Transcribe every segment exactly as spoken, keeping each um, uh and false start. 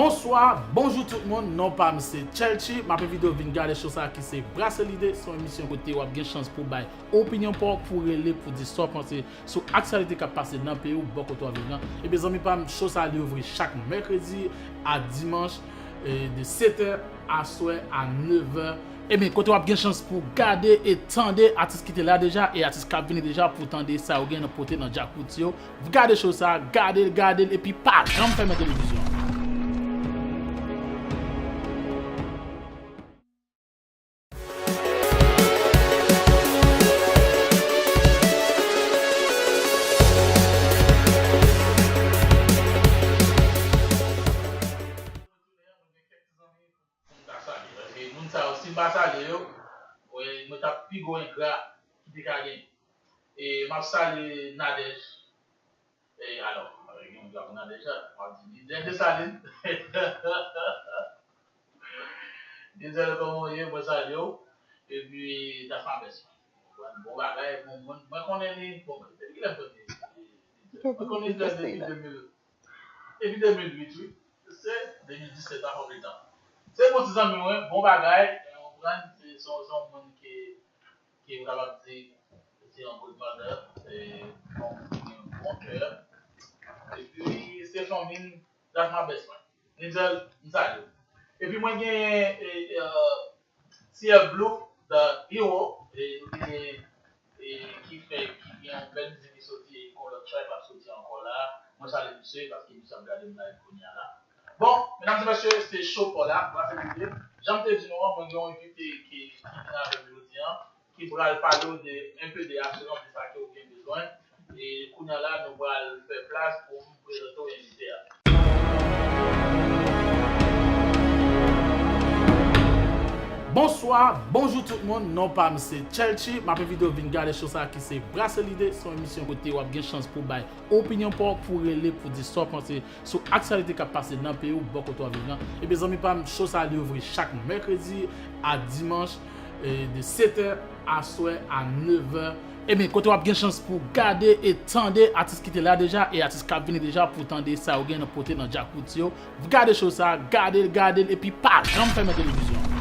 Bonswa, bonjou tout moun, non pa m se Chelchi. M ap envite w vin gade show sa ki se Brase Lide. Se yon emisyon kote w ap gen chans pou bay opinyon pa w, pou rele, pou di sa w panse sou aktyalite k ap pase nan peyi w, bò kote w ap viv lan. Ebyen zanmi pa m, show sa li ouvri chak mèkredi a dimanch, e, de sèt è aswè a nèf è. Ebyen, kote w ap gen chans pou gade e tande atis ki te la deja e atis k ap vini deja, pou tande sa yo gen nan pote nan djakouti yo. Gade show sa, gade l, gade l, epi pa janm fèmen televizyon an. Moun ta salye, paske moun sa yo, si m pa salye yo, mwen, mwen t ap pi gwo engra ki te ka gen. E m ap salye Nadège. E alò, gen moun ki ap nan deja, m ap di Denzel Desalin. Denzel, kòman w ye? Mwen salye w. Epi, that's my best friend. Bon bagay, bon, mwen, mwen konnen li, bon, depi kilè m konnen li? Mwen konnen Denzel depi de mil, depi de mil uit, wi. Se de mil disèt, sa fè lontan. Se bon ti zanmi mwen, bon bagay, ou konprann, se, se, se yon moun ki ki m kapab di se yon good mother, e, bon, ki gen bon kè. Epi, se fanmi m, that's my best friend. Denzel, m salye w. Epi mwen gen, e, e, T F Blue, the hero, e, nou te gen, e, ki fè, ki gen yon bèl mizik ki soti, e, Color Tribe ap soti ankò la. Mwen salye misye, paske misye ap gade m live kounye a la. Bon, medam e mesye, se show pa w la, Brase Lide. Jan m te di nou an, mwen gen yon envite ki, ki vin avè m jodi an, ki pral pale w de, enpe de asirans de sa ke w gen bezwen. E kounye a la, nou pral fè plas pou m prezante w envite a. Bonswa, bonjou tout moun, non pa m se Chelchi. M ap envite w vin gade show sa ki se Brase Lide. Se yon emisyon kote w ap gen chans pou bay opinyon pa w, pou rele, pou di sa w panse sou aktyalite k ap pase nan peyi w, bò kote w ap viv lan. Ebyen zanmi pa m, show sa li ouvri chak mèkredi a dimanch, e, de sèt è aswè a nèf è. Ebyen, kote w ap gen chans pou gade e tande atis ki te la deja e atis k ap vini deja, pou tande sa yo gen nan pote nan djakouti yo. Gade show sa, gade l, gade l, epi pa janm fèmen televizyon an.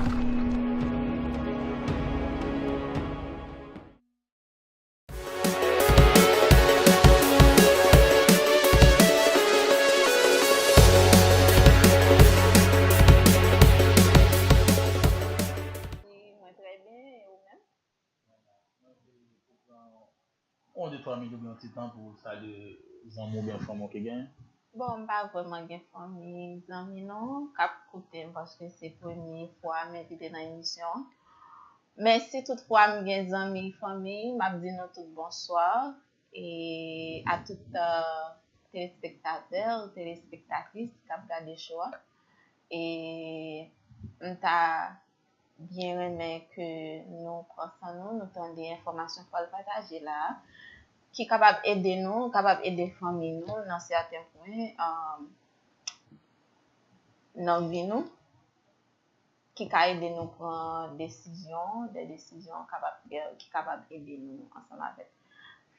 Mwen trè byen, e ou menm? Pran yon de twa minit oubyen yon ti tan pou w salye zanmi w oubyen fanmi w ki genyen? Bon, m pa vrèman gen fanmi, zanmi non, k ap koute m, paske se premye fwa m envite nan emisyon an. Men si toutfwa m gen zanmi, fanmi, m ap di nou tout bonswa, e a tout, euh, telespektatè ou telespektatris k ap gade show a. E m ta byen renmen ke nou pran san nou, nou tande enfòmasyon k pral pataje la a, ki kapab ede nou, kapab ede fanmi nou nan sèten pwen, um, nan vi nou, ki ka ede nou pran desizyon, de desizyon kapab, ki kapab ede nou ansanm avèk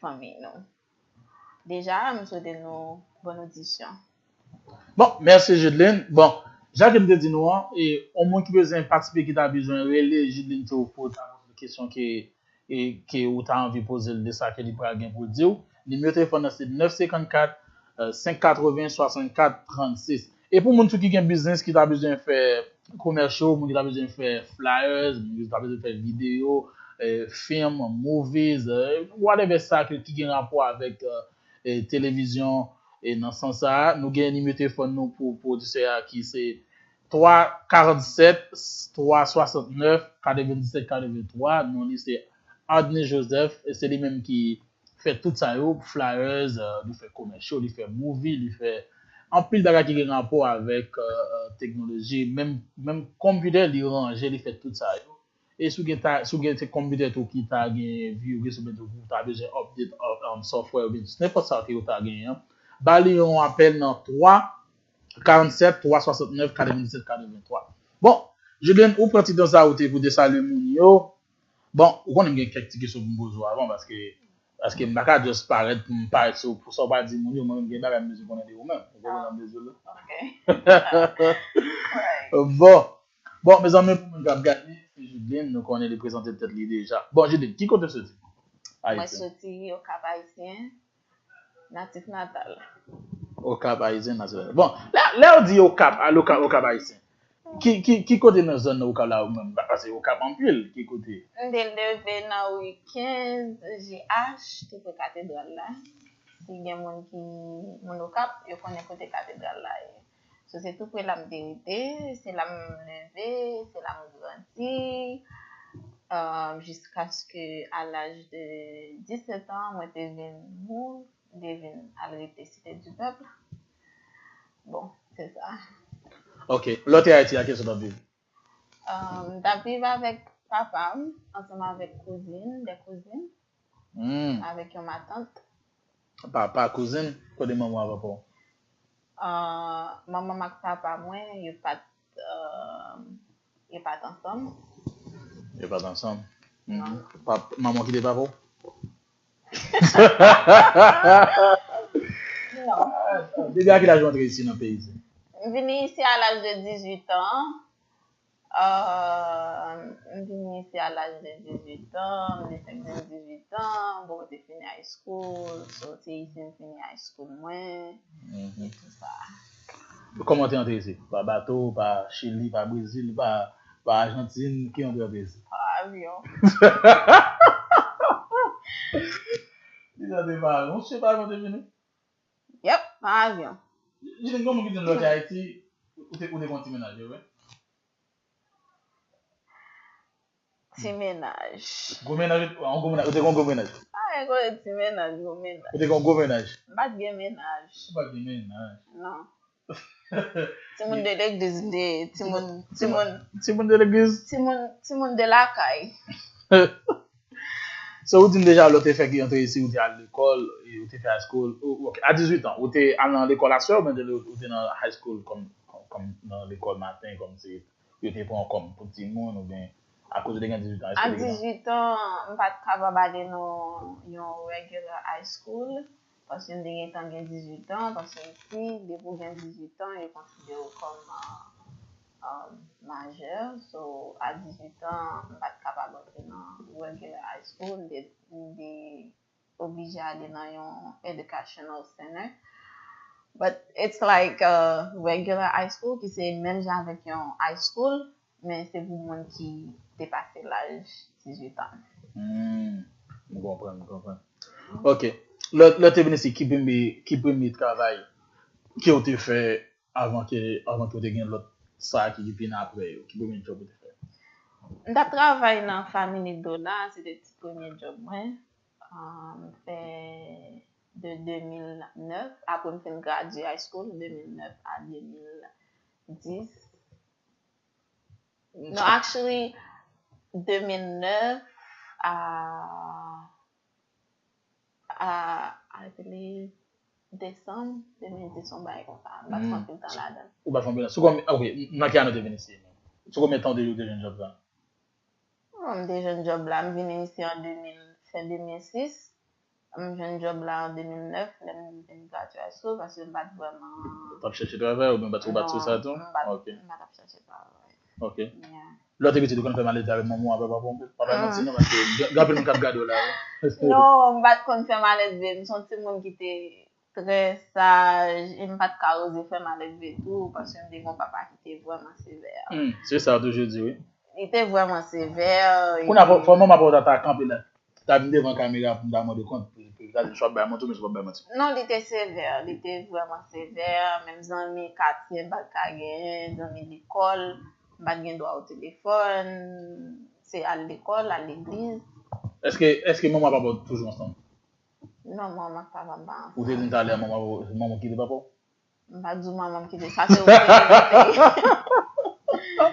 fanmi nou. Deja, m swete nou bòn odisyon. Bon, mèsi Judeline. Bon, jan ke m te di nou an, e, yon moun ki bezwen patisipe, ki ta bezwen rele Judeline Théophile pou ta poze l kesyon ke, e, ke ou ta anvi poze l de sa ke li pral gen pou l di w. Nimewo telefòn nan se nèf senkannkat, e, senk katreven, swasannkat, trannsis. E pou moun tou ki gen biznis, ki ta bezwen fè commercial, moun ki ta bezwen fè flyers, moun ki ta bezwen fè videyo, e, film, movies, e, whatever sa ke, ki gen rapò avèk, e, e, televizyon, e, nan sans sa a, nou gen nimewo telefòn nou pou pwodisè a ki se twa karannsèt, twa swasannnèf, katrevendisèt, katrevenntwa. Non li se Adney Joseph, e se li menm ki fè tout sa yo, flyers, e, li fè commercial, li fè movie, li fè anpil bagay ki gen rapò avèk, e, e, teknoloji, menm, menm konpitè, li ranje, li fè tout sa yo. E si w gen ta, si w gen se konpitè tou ki ta gen virus, oubyen tou ki ta bezwen update, up, um, software, oubyen nenpòt sa ke yo ta genyen an, ba li yon apèl nan twa karannsèt, twa swasannnèf, katrevendisèt, katreventwa. Bon, Judeline, ou pran ti tan sa ou te pou te salye moun yo. Bon, ou konnen m gen kèk ti kesyon pou m poze w avan, paske Paske m pa ka just parèt pou m parèt sou, pou sa w pa di moun yo, mwen menm gen bagay m bezwen konnen de ou menm. Ou konprann sa m vle di w la? Ok. Right. Bon. Bon, mezanmi, pou moun k ap gade, se Judeline, nou konnen li prezante tèt li deja. Bon, Judeline, ki kote w soti? Mwen Ayisyen. Soti Okap Ayisyen, natif natal. Okap Ayisyen, natif natal. Bon, lè, lè w di Okap, al Okap, Okap Ayisyen. Ki, ki, ki kote nan zòn nan Okap la ou menm? Paske Okap anpil, ki kote? M te leve nan Ri kenz G H, tou pre katedral la. Si gen moun ki, moun Okap, yo konnen kote katedral la ye. So, se tou pre la m te rete, se la m leve, se la m grandi, euh, jiskaske a laj de disèt an, mwen te vin move, m te vin al rete Cité du Peuple. Bon, se sa. Ok. Lè w te Ayiti a, kiyès ou t ap viv? Euh, m t ap viv avèk papa m, ansanm avèk kouzin, de kouzin, Hmm. Avèk yon matant. Papa, kouzin, kote manman w ak papa w? Euh, manman m ak papa mwen, yo pa t, euh, yo pa t ansanm. Yo pa t ansanm? Non. Mhm. Pap-, manman w kite papa w? Non. Depi a ki laj ou antre isi nan peyi sa? M vini isi a laj de dizuit an. Euh, m vini isi a laj de dizuit an, m te fèk vin dizuit an, bon, m te fini high school, so se isi m fini high school mwen, Mhm. e tou sa. Kòman w te antre isi? Pa bato, pa Chili, pa Brezil, pa, pa Ajantin, ki jan w te antre isi? Pa avyon. Li sa te pa, bon, se pa avyon te vini? Yep, pa avyon. Jilin, gen moun ki di m lè w te Ayiti, ou te, ou te gen yon ti mennaj, e vre? Ti mennaj. Gwo mennaj, yon gwo mennaj, ou te gen yon gwo mennaj? Pa gen kote ti mennaj, gwo mennaj. Ou te gen yon gwo mennaj? M pa t gen mennaj. Ou pa t gen mennaj? Non. Timoun de legliz m te ye, timoun, timoun, Timoun de legliz? Timoun, timoun de lakay. So, ou di m deja, lè w te fèk antre isi, ou te al lekòl, e ou te fè high school. Ou, ou, ok, a dizuit an, ou te al nan lekòl aswè oubyen ou te nan high school kòm, kòm, kòm nan lekòl maten, kòm se, yo te pran w kòm pou timoun oubyen akoz ou te gen dizuit an, èske A ou te gen dizuit an, m pa t kapab ale nan yon regular high school, paske m te gentan gen dizuit an, paske isi, depi w gen dizuit an, yo konsidere w kòm, euh, euh, majè. So, a dizuit an, m pa t kapab antre nan regular high school, m te, m te oblije ale nan yon educational center. But it's like a regular high school, ki se menm jan avèk yon high school, men se pou moun ki depase laj dizuit an. Hmm, m konprann, m konprann. Ok. Lè, lè w te vin isi, ki premye, ki premye travay ke w te fè avan ke, avan ke w te gen lòt sa ki, ki vin apre yo? Ki premye job ou te fè? M t ap travay nan Family Dollar, se te ti premye job mwen. Ah, m fè de de mil nèf, apre m fin gradye high school, de mil nèf a de mil dis. No, actually, de mil nèf a, a, I believe, desanm de mil dis, yon bagay konsa. M pa t fè anpil tan ladan. Ou pa t fè anpil tan. Sou konbyen, ok, nan ki ane w te vin isi menm? Sou konbyen tan w te, w te jwenn job sa? Bon, m te jwenn job la, m vini isi an de mil, fen de mil sis. M jwenn job la an de mil nèf, lè m vin gradye high school, paske m pa t vrèman T ap chèche travay oubyen w pa t, ou pa t sou sa tou? Non, m pa t, Ok. M pa t ap chèche travay. Ok. Yeah. Lè w te piti, ou konn fè malèt avèk manman w avèk papa w? Pa bay manti non, paske gen, gen anpil moun k ap gade w la, wi. Non, m pa t konn fè malèt vre. M se yon timoun ki te trè saj, e m pa t ka oze fè malèt vre tou, paske m te gen yon papa ki te vrèman sevè. Hmm, se sa w toujou di, wi. Li te vrèman sevè. Kounye a, fò, fò manman pa w ta, ta kanpe la, ta vin devan kamera pou m ta mande kont, pou, pou ta di, "Swa bay manti oubyen swa bay manti." Non, li te sevè, li te vrèman sevè, menm zanmi katye m pa t ka genyen, zanmi lekòl, m pa t gen dwa o telefòn, se al lekòl, al legliz. Èske, èske manman papa w toujou ansanm? Non, manman ak papa m pa ansanm. Ou te di m talè, manman, manman kite papa w? M pa di w manman m kite, sa se ou ki te repete. Ou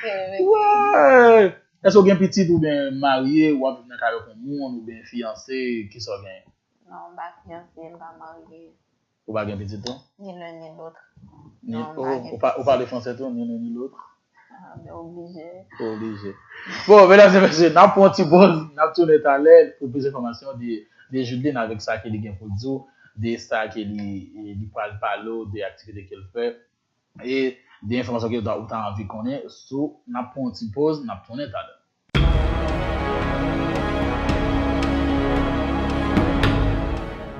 te repete. Wè! Èske w gen pitit oubyen marye, w ap viv nan kay yon moun oubyen fiyanse, kisa w genyen? Non, m pa fiyanse, m pa marye. Ou pa gen pitit tou? Ni l'un ni l'autre. Ni, Non, m pa ou, gen ou pa, ou pitit. Pale fransè tou, ni l'un ni l'autre? Ah, ben, oblije. Oblije. Bon, medam e mesye, n ap pran yon ti poz, n ap tounen talè pou plis enfòmasyon de de Judeline avèk sa ke li gen pou l di w, de sa ke li, li pral pale w, de aktivite ke l fè, e de enfòmasyon ke w ta, w ta anvi konnen sou, n ap pran yon ti poz, n ap tounen talè.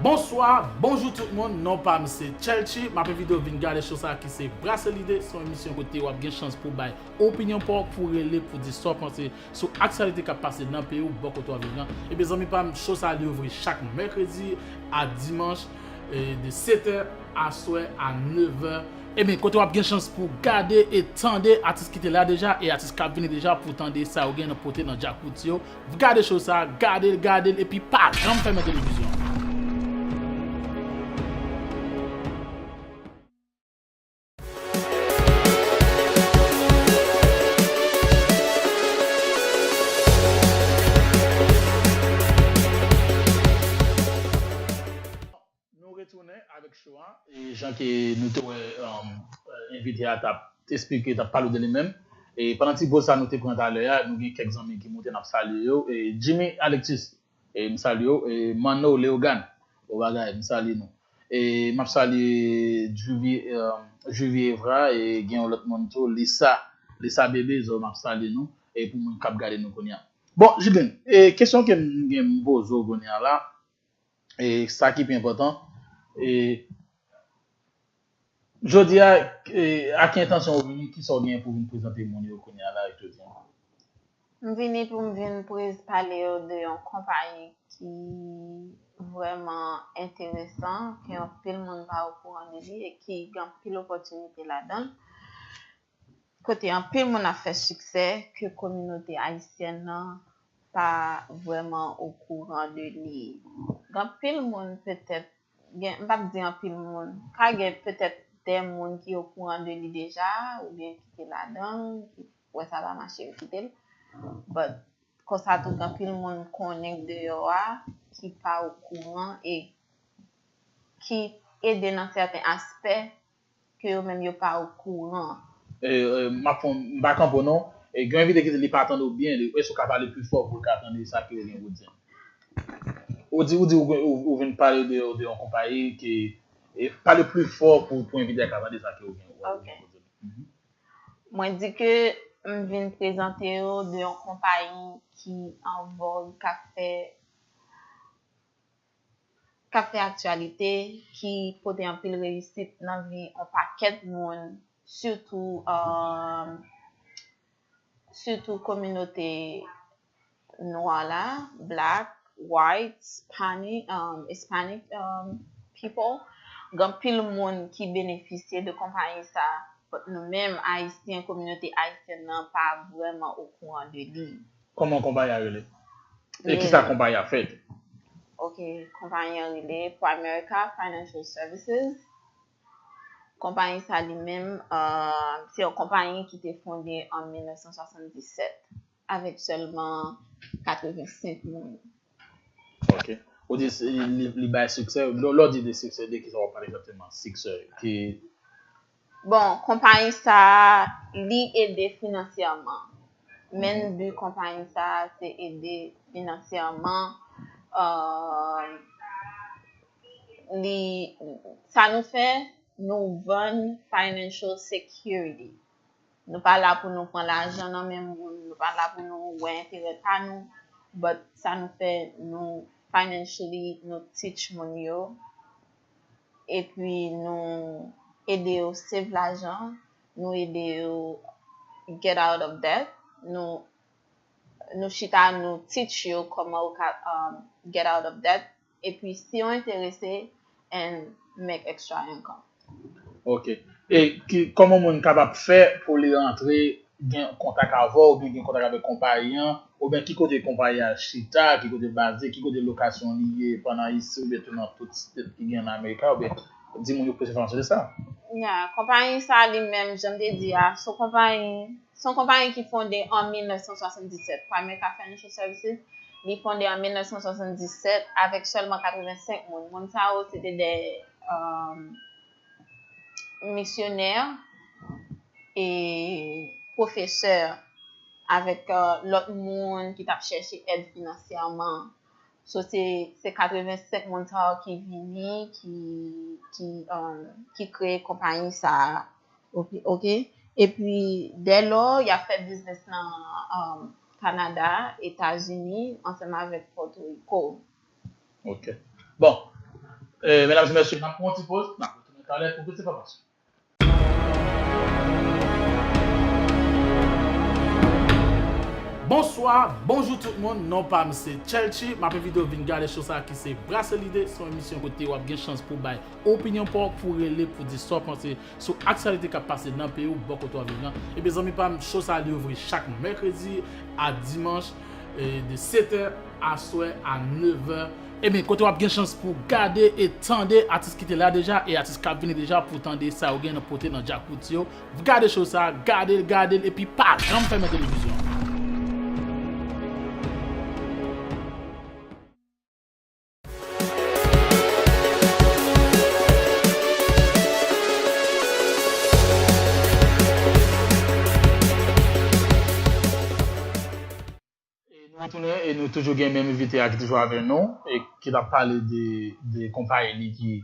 Bonswa, bonjou tout moun, non pa m se Chelchi, m ap envite w vin gade show sa ki se Brase Lide, se yon emisyon kote w ap gen chans pou bay opinyon pa w, pou rele, pou di sa w panse sou aktyalite k ap pase nan peyi w, bò kote w ap viv lan. Ebyen zanmi pa m, show sa li ouvri chak mèkredi a dimanch, e, de sèt è aswè a nèf è. Ebyen, kote w ap gen chans pou gade e tande atis ki te la deja e atis k ap vini deja pou tande sa yo gen nan pote nan djakout yo. Gade show sa, gade l, gade l, epi pa janm fèmen televizyon an. Nou retounen avèk show a. E jan ke nou te wè, um, envite a t ap te esplike, t ap pale de li menm. E pandan ti poz sa nou te pran talè a, nou gen kèk zanmi ki moute, n ap salye yo. E Jimmy Alexis, e m salye w. E Manno Leogane, bon bagay, m salye nou. E m ap salye Juvie, um, Juvie Evra, e gen yon lòt moun tou, Lisa, Lisa Bebe, zo, m ap salye nou. E pou moun k ap gade nou kounye a. Bon, Judeline, e kesyon ke m gen m poze w kounye a la, e sa ki pi enpòtan, e jodi a, e, a ki entansyon w vini, kisa w gen pou vin prezante moun yo kounye a la, jodi a? M vini pou m vin prez-, pale yo de yon konpayi ki vrèman enteresan, ke anpil moun pa okouran de li e ki gen anpil opòtinite ladan l. Kote anpil moun ap fè siksè ke kominote ayisyèn nan pa vrèman okouran de li. Gen anpil moun petèt, gen, m p ap di anpil moun, ka gen petèt de moun ki okouran de li deja, oubyen ki te ladan l, ki wè sa pa mache, yo kite l. But, konsa tou, gen anpil moun konnen k deyò a, ki pa okouran e ki ede nan sèten aspè ke yo menm yo pa okouran. E, e, m ap fè, m pa kanpe w non. E, gen yon envite ki di li pa tande w byen, li, èske w ka pale pli fò pou l ka tande sa ke w gen pou di? Ou di, ou di ou, ou, ou vin pale de, de yon konpayi ki, e, pale pli fò pou, pou envite a ka tande sa ke w gen, w gen pou di. Mhm. Mwen di ke m vin prezante yo de yon konpayi ki an vòg, k ap fè k ap fè aktyalite, ki pote anpil reyisit nan vi yon pakèt moun, sitou, um, sitou kominote nwa la, black, white, Hispanic, um, Hispanic, um, people. Gen anpil moun ki benefisye de konpayi sa, but nou menm, Ayisyen, kominote ayisyèn nan pa vrèman okouran de li. Kòman konpayi a rele? E kisa konpayi a fè tou? Ok, konpayi an rele Primerica Financial Services. Konpayi sa li menm, euh, se yon konpayi ki te fonde an mil nèf san swasanndisèt avèk sèlman katrevensenk moun. Ok. Ou di se, li, li bay siksè. Lè, lè w di de siksè, de kisa w ap pale egzakteman? Siksè ki Bon, konpayi sa a, li ede finansyèman. Main but konpayi sa a, se ede finansyèman. Euh, li, sa nou fè, nou vann financial security. Nou pa la pou nou pran lajan nan men moun, nou pa la pou nou wè enterè pa nou, but sa nou fè, nou financially, nou teach moun yo, epi nou ede yo save lajan, nou ede yo get out of debt, nou, nou chita, nou teach yo kòman yo ka, um, get out of debt, epi si yo enterese, and make extra income. Ok. E ki, kòman moun kapab fè pou li rantre, gen kontak avè w, oubyen gen kontak avèk konpayi an, oubyen ki kote konpayi a chita, ki kote l baze, ki kote lokasyon li ye, pandan isi oubyen tou nan tout state ki gen nan Amerika, oubyen di moun yo plis enfòmasyon de sa? Ya, konpayi sa li menm, jan m te di a, se yon konpayi, se yon konpayi ki fonde an mil nèf san swasanndisèt, Primerica Financial Services. Li fonde an mil nèf san swasanndisèt avèk sèlman katrevensenk moun. Moun sa yo, se te de, um, misyonè e pwofesè avèk, euh, lòt moun ki t ap chèche èd finansyèman So, se, se katrevensenk moun sa yo ki vini, ki, ki, um, ki kreye konpayi sa a. Ok, ok. Epi, dè lò, y ap fè biznis nan, um, Kanada, Etazini, ansanm avèk Pòtoriko. Ok. Bon, eh, medam e mesye, n ap pran yon ti poz, n ap retounen talè pou plis enfòmasyon. Bonswa, bonjou tout moun, non pa m se Chelchi, m ap envite w vin gade show sa ki se Brase Lide, se yon emisyon kote w ap gen chans pou bay opinyon pa w, pou rele, pou di sa w panse sou aktyalite k ap pase nan peyi w, bò kote w ap viv lan. Ebyen zanmi pa m, show sa li ouvri chak mèkredi a dimanch, eh, de sèt è aswè a nèf è. Ebyen, kote w ap gen chans pou gade e tande atis ki te la deja e atis k ap vini deja pou tande sa yo gen nan pote nan djakout yo. Gade show sa, gade l, gade l, epi pa janm fèmen televizyon an. E nou retounen e nou toujou gen menm envite a ki toujou avè nou e ki t ap pale de, de konpayi li ki,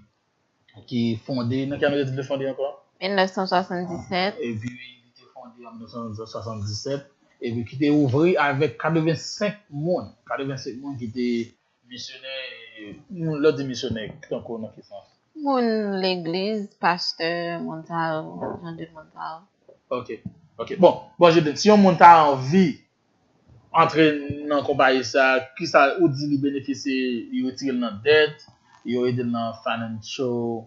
ki fonde. Nan ki ane li te fonde ankò? Mil nèf san swasanndisèt. Epi li te fonde an mil nèf san swasanndisèt. Epi ki te ouvri avèk katrevensenk moun. Katrevensenk moun ki te misyonè, e, moun, lè w di misyonè, tankou nan ki sans? Moun legliz, pastè, moun sa yo, jan de moun sa yo. Ok, ok. Bon, bon, Judith, si yon moun ta anvi antre nan konpayi sa, kisa ou di li benefisye, yo retire l nan dèt, yo ede l nan financial,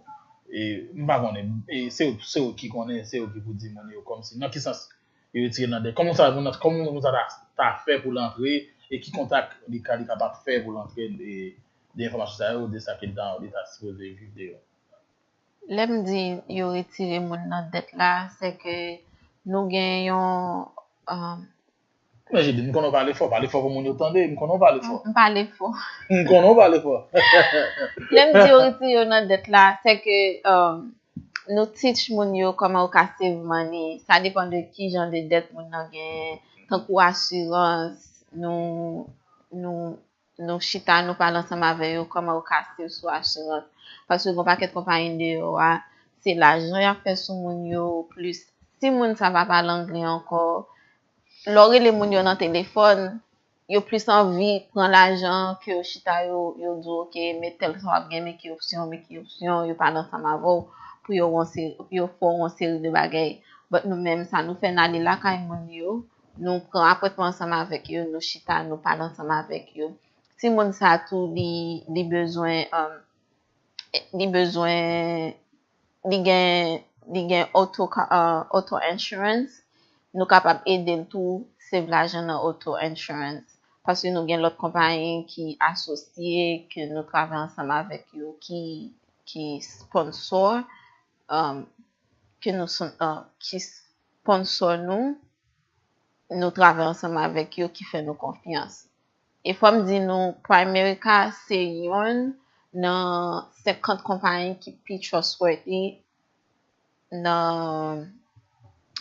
e, m pa konnen, e, se, se ou ki konnen, se ou ki pou di moun yo, kòmsi, nan ki sans yo retire l nan dèt. Kòman sa, kòman moun sa ta, ta fè pou l antre, e ki kontak li ka, li kapab fè pou l antre, e, de enfòmasyon sa yo, de sa ke li ta, li ta sipoze viv de yo? Lè m di yo retire moun nan dèt la, se ke nou gen yon, um, Men Judith, m konnen w pale fò, pale fò pou moun yo tande, m konnen w pale fò. M pale fò. M konnen w pale fò. Lè m di yo retire yo nan dèt la, se ke, um, nou teach moun yo kòman yo ka save money. Sa depann de ki jan de dèt moun nan genyen, tankou asirans, nou, nou, nou chita, nou pale ansanm avè yo kòman yo ka save sou asirans. Paske gen yon pakèt konpayi deyò a, se lajan y ap fè sou moun yo, plis si moun sa pa pale anglè ankò, lè w rele moun yo nan telefòn, yo plis anvi pran lajan ke yo chita, yo, yo di w, ok, men tèl sa w ap gen, men ki opsyon, men ki opsyon, yo pale ansanm avè w pou yo, pou yo fè w yon seri de bagay. But nou menm, sa nou fè, n ale lakay moun yo, nou pran apwentman ansanm avèk yo, nou chita, nou pale ansanm avèk yo. Si moun sa tou, li, li bezwen, um, li bezwen, li gen, li gen auto, uh, auto insurance, nou kapab ede l tou save lajan nan auto insurance. Paske nou gen lòt konpayi ki asosye, ke nou travay ansanm avèk yo, ki, ki sponsor, um, ke nou, uh, ki sponsor nou, nou travay ansanm avèk yo, ki fè nou konfyans. E fò m di nou, Primerica se youn nan senkant konpayi ki pi trustworthy nan,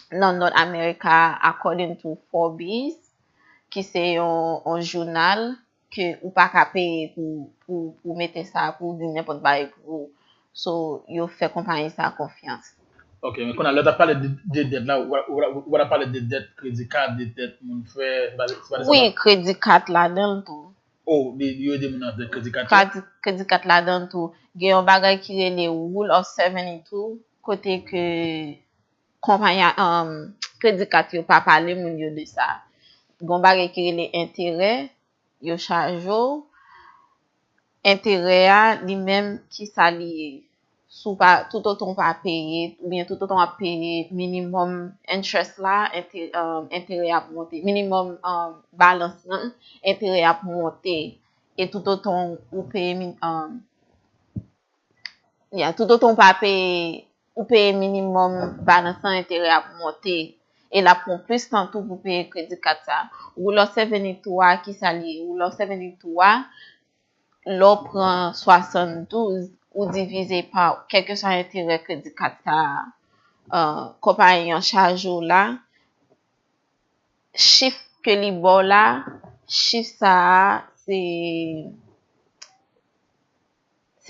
nan North America, according to Forbes, ki se yon, yon jounal ke ou pa ka peye pou, pou, pou mete sa, pou di nenpòt bagay pou ou. So, yo fè konpayi sa konfyans. Ok, men kounye a, lè w t ap pale de, de dèt la, ou, ou, ou, ou t ap pale de dèt kredi kat, de dèt moun fè, se pa, se pa de sa. Wi, kredi kat ladan l tou. Oh, li, yo ede moun nan dèt kredi kat tou? Kredi, kredi kat ladan l tou. Gen yon bagay ki rele Rule of seventy-two, kote ke konpayi, um, kredi kat yo pa pale moun yo de sa. Gen yon bagay ki rele enterè, yo chaje w. Enterè a, li menm, kisa li ye? Si w pa, toutotan w pa peye, oubyen toutotan w ap peye minimum interest la, ente-, um, enterè a ap monte. Minimum, um, balance lan, enterè a ap monte. E toutotan ou peye min-, um, ya, toutotan w pa peye, ou peye minimum balance lan, enterè a ap monte. E l ap pran plis tan tou pou peye kredi kat sa. Rule of seventy-two a, kisa li ye? Rule of seventy-two a, lè w pran swasanndouz, ou divize pa kèlkeswa enterè kredi kat sa a, uh, konpayi an chaje w la, chif ke li ba w la, chif sa a, se,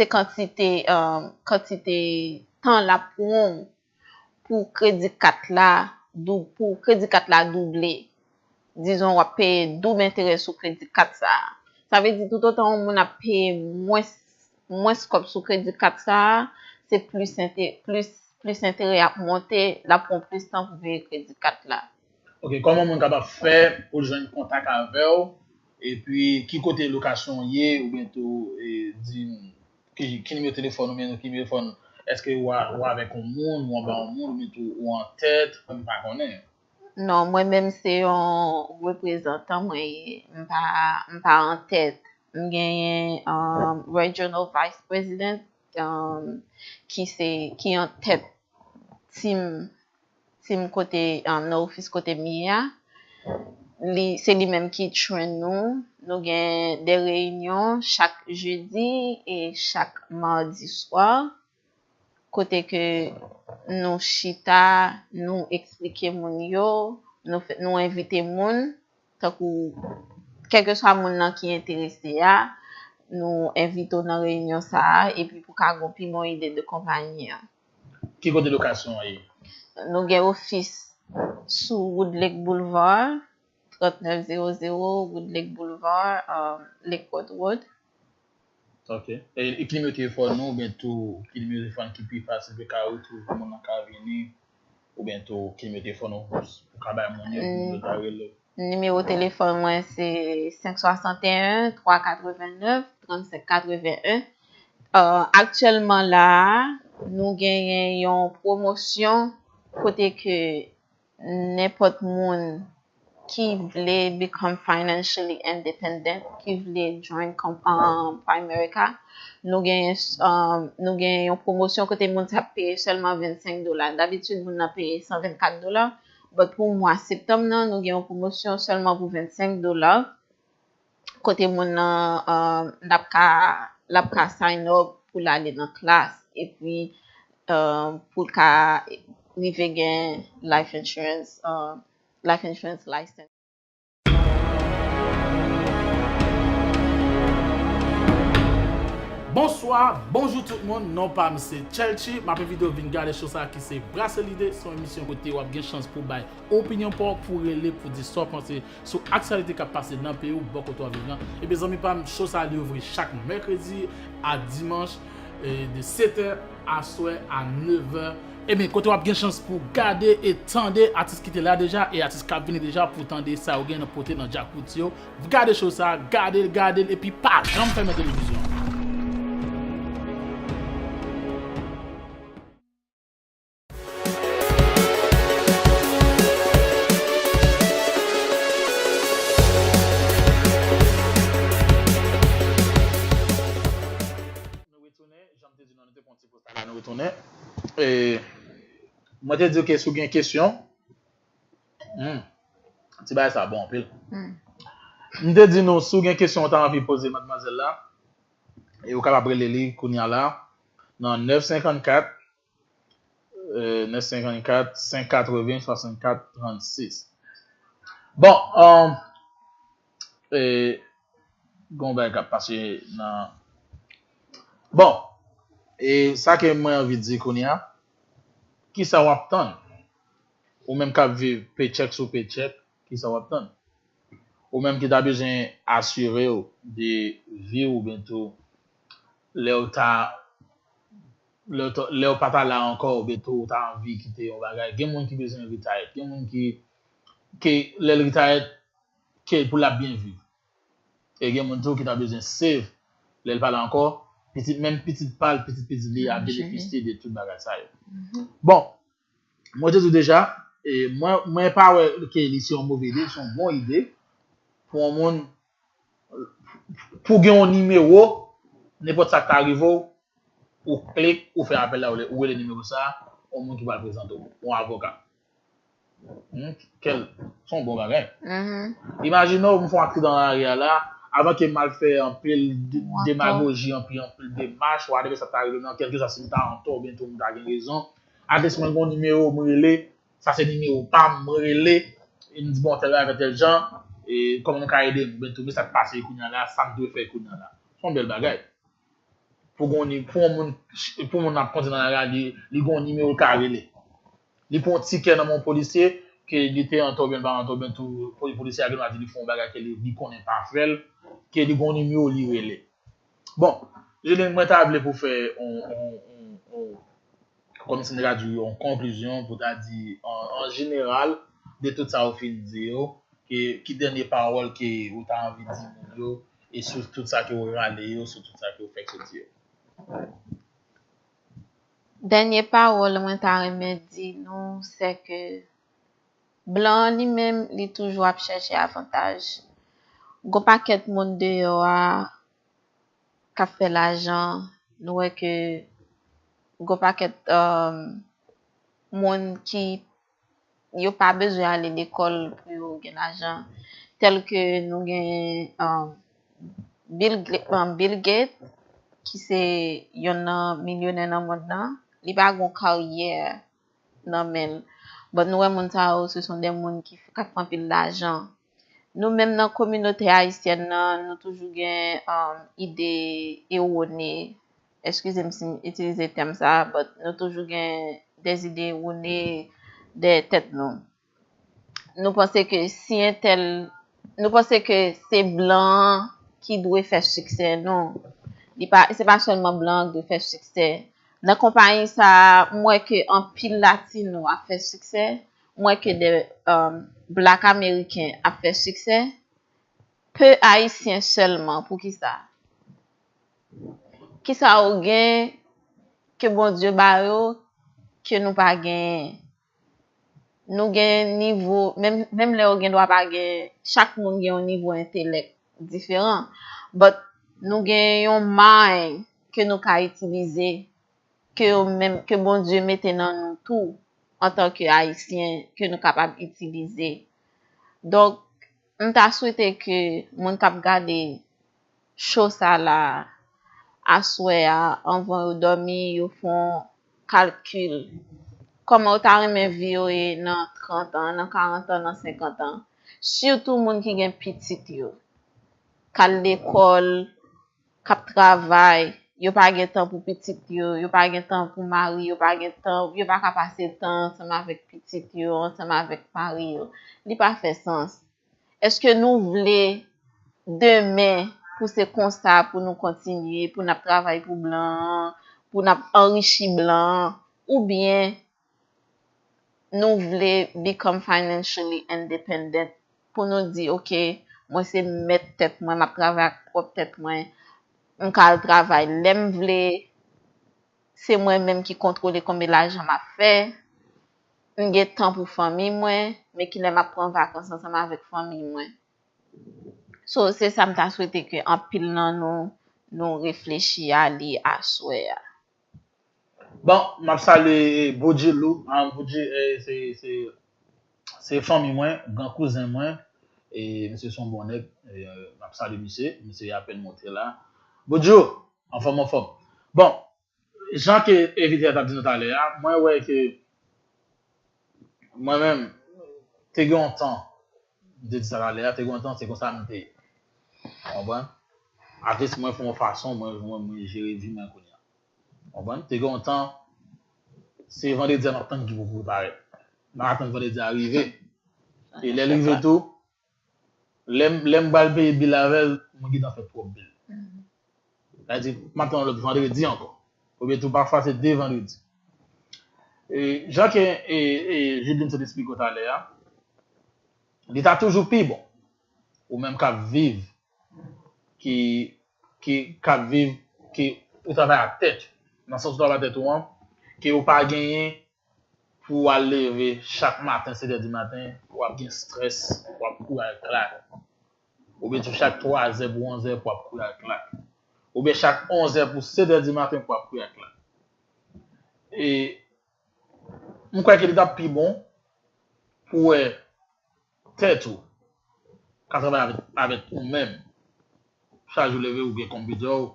se kantite, um, kantite tan l ap pran w pou kredi kat la, dou-, pou kredi kat la double. Dizon, w ap peye doub enterè sou kredi kat sa a. Sa vle di, toutotan yon moun ap peye mwens, mwens kòb sou kredi kat sa a, se plis ente-, plis, plis enterè ap monte, l ap pran plis tan pou peye kredi kat la. Ok, kòman moun kapab fè pou l jwenn kontak avè w? Epi, ki kote lokasyon w ye? Oubyen tou, e, di m ki, ki nimewo telefòn ou, oubyen ki nimewo telefòn, èske w a, w avèk yon moun, ou anba yon moun, oubyen tou ou an tèt, m pa konnen. Non, mwen menm se yon reprezantan mwen ye. M pa, m pa an tèt. M genyen, um, Regional Vice President, um, ki se, ki an tèt team, team kote, um, nan ofis kote m ye a. Li, se li menm ki train nou. Nou gen de reyinyon chak jedi e chak madi swa, kote ke nou chita, nou eksplike moun yo, nou fè, nou envite moun, tankou kèlkeswa moun nan ki enterese a, nou envite w nan reyinyon sa a, epi pou ka gen yon pi bon ide de konpayi an. Ki kote lokasyon an ye? Nou gen ofis sou Woodlake Boulevard, trannèf zewo zewo Woodlake Boulevard, um, Lakewood Road. Ok. E, e ki nimewo telefòn nou, oubyen tou ki nimewo telefòn ki pi fasil pou ka retwouve moun nan ka vini, oubyen tou ki nimewo telefòn ou, ou ka bay moun yo pou moun yo ta rele w? Nimewo telefòn mwen se senk swasanteyen, twa katrevennnèf, trannsenk katrevenn. Uh, aktyèlman la a, nou genyen yon pwomosyon kote ke nenpòt moun ki vle become financially independent, ki vle join comp-, um, Primerica, nou genyen, um, nou genyen yon pwomosyon kote moun sa ap peye sèlman vennsenk dola. Dabitid, moun nan peye san vennkat dola, but pou mwa septanm nan, nou gen yon pwomosyon sèlman pou vennsenk dola, kote moun nan, um, l ap ka, l ap ka sign up pou l ale nan klas, epi, um, pou l ka rive gen life insurance, um, life insurance license. Bonswa, bonjou tout moun, non pa m se Chelchi, m ap envite w vin gade show sa ki se Brase Lide, se yon emisyon kote w ap gen chans pou bay opinyon pa w, pou rele, pou di sa w panse sou aktyalite k ap pase nan peyi w, bò kote w ap viv lan. Ebyen zanmi pa m, show sa li ouvri chak mèkredi a dimanch, e, de setè aswè a nevè. Ebyen, kote w ap gen chans pou gade e tande atis ki te la deja e atis k ap vini deja pou tande sa yo gen nan pote nan djak wout yo. Gade show sa, gade l, gade l, epi pa janm fèmen televizyon an. Nou retounen, jan m te di nou, nou te pran ti poz la, nou retounen. E, mwen te di w ke si w gen kesyon, hmm, ti bagay sa bon anpil. M te di nou, si w gen kesyon ou ta anvi poze madmwazèl la, e ou kapab rele li kounye a la, nan nèf senkannkat, nèf senkannkat, senk katreven, swasannkat, trannsis. Bon, um, e, gon bagay k ap pase nan, bon, e sa ke mwen anvi di kounye a, kisa w ap tann? Ou menm k ap viv pechèk sou pechèk, kisa w ap tann? Ou menm ki ta bezwen asire w de vi w, oubyen tou lè w ta, lè w ta, lè w pa ta la ankò, oubyen tou ou ta anvi kite yon bagay. Gen moun ki bezwen retire, gen moun ki, ke lè l retire, ke pou l ap byen viv. E gen moun tou ki ta bezwen save, lè l pa la ankò, pitit, menm pitit pa l, pitit pitit li ap benefisye de tout bagay sa yo. Bon, mwen te di w deja, e mwen, mwen pa wè ke li se yon move ide, se yon bon ide pou yon moun, pou gen yon nimewo, nenpòt sa k ta rive w, ou klik, ou fè apèl la, ou rele nimewo sa a, yon moun ki pral prezante w, yon avoka. Hmm, kèl, se yon bon bagay. Imajine w, m fè yon aksidan nan lari a la, avan ke m al fè anpil de-, demagoji, anpil, anpil demach, whatever sa ta rive m nan, kèlkeswa si m ta antò oubyen tou m ta gen rezon, at least mwen gen yon nimewo m rele, sa se nimewo pa m, mwen rele, e m di bon tèl bagay fè tèl jan, e kòman m ka ede m, oubyen tou men sa k pase kounye a la, sa m dwe fè kounye a la. Se yon bèl bagay. pou gon ni pou yon moun pou moun ap kondi nan lari a, li li gon nimewo l ka rele. Li pran yon tikè nan men yon polisye, ke li te antò byen l pa antò byen tou, poli- polisye a gen dwa di li fè yon bagay ke li li konnen pa fè l, ke li gon nimewo li rele. Bon, Juline, mwen ta vle pou fè yon yon yon yon kòm si n ta di yon konklizyon pou ta di an an jeneral de tout sa ou fin di yo, ki ki dènye pawòl ke ou ta anvi di moun yo e sou tout sa ke ou rale yo, sou tout sa ke ou fèk soti yo? Dènye pawòl mwen ta renmen di nou se ke blan an li menm li toujou ap chèche avantaj. Gon pakèt moun deyò a k ap fè lajan, nou wè ke gon pakèt um, moun ki yo pa bezwen ale lekòl pou yo gen lajan. Tèl ke nou gen um, Bill, Gla- um, Bill Gates, ki se yonn nan milyonè nan mond lan, li pa gen yon karyè nan men l. But nou wè moun sa yo, se son de moun ki k ap fè anpil lajan. Nou menm nan kominote ayisyèn nan, nou toujou gen um, ide ewone. Eskize m si m itilize tèm sa, but nou toujou gen de ide ewone dèyè tèt nou. Nou panse ke si entèl, nou panse ke se blan an ki dwe fè siksè, non. Li pa, se pa sèlman blan an ki dwe fè siksè. Nan konpayi sa a, m wè ke anpil latino ap fè siksè, m wè ke de um, black ameriken ap fè siksè, pe ayisyen sèlman. Poukisa? Kisa yo gen ke Bondye ba yo ke nou pa genyen? Nou gen nivo, menm, menm lè yo gen dwa pa gen, chak moun gen yon nivo entelèk diferan, but nou gen yon mind ke nou ka itilize, ke yo menm, ke Bondye mete nan nou tou antanke ayisyen, ke nou kapab itilize. Donk, m ta swete ke moun k ap gade cho sa la aswè a, anvan yo dòmi, yo fè yon kalkil. Kòman yo ta renmen vi yo ye nan trant an, nan karant an, nan senkant an? Sitou moun ki gen pitit yo, k al lekòl, k ap travay, yo pa gen tan pou pitit yo, yo pa gen tan pou mari yo, pa gen tan, yo pa ka pase tan ansanm avèk pitit yo, ansanm avèk mari yo. Li pa fè sans. Èske nou vle demen pou se konsa pou nou kontinye, pou n ap travay pou blan an, pou n ap anrichi blan an, oubyen nou vle become financially independent pou nou di, ok, mwen se mèt tèt mwen, m ap travay ak pwòp tèt mwen, m ka al travay lè m vle, se mwen menm ki kontwole konbyen lajan m ap fè, m gen tan pou fanmi mwen, men kilè m ap pran vakans ansanm avèk fanmi mwen. So, se sa m ta swete ke anpil nan nou, nou reflechi a li aswè a. Bon, m ap salye Bodjilou. Ah, Bodji, eh, se, se, se fanmi mwen, gran kouzen mwen. E misye se yon bon nèg. E, m ap salye misye. Misye apèn monte la. Bodjou, anfòm, anfòm. Bon, jan ke envite a t ap di nou talè a, mwen wè ke mwen menm, te gen yon tan, m te di sa talè a, te gen yon tan, se konsa m te ye. Ou konprann? At least mwen fè yon fason, mwen, mwen, mwen jere vi mwen kounye a. Ou konprann? Te gen yon tan, se vandredi a m ap tann ki pou preparèt. M ap atann vandredi a rive. E lè l rive tou, lè m lè m pral peye bil avè l, mwen gentan fè twòp bil. Sa vle di, m ap tann yon lòt vandredi ankò. Oubyen tou pafwa se de vandredi. E, jan ke e, e, Judeline sot esplike w talè a, li ta toujou pi bon. Ou menm k ap viv, ki, ki, k ap viv, ki ou travay ak tèt ou. Nan sans ou travay ak tèt ou an, ke ou pa genyen pou w al leve chak maten sèt è di maten, w ap gen strès, w ap kouri al klak. Oubyen tou chak twazè pou onzè pou w ap kouri al klak. Oubyen chak onzè pou sèt è di maten pou w ap kouri al klak. E m kwè ke li t ap pi bon pou w wè tèt ou ka travay avèk, avèk ou menm. Chak jou leve, ou gen konpitè w,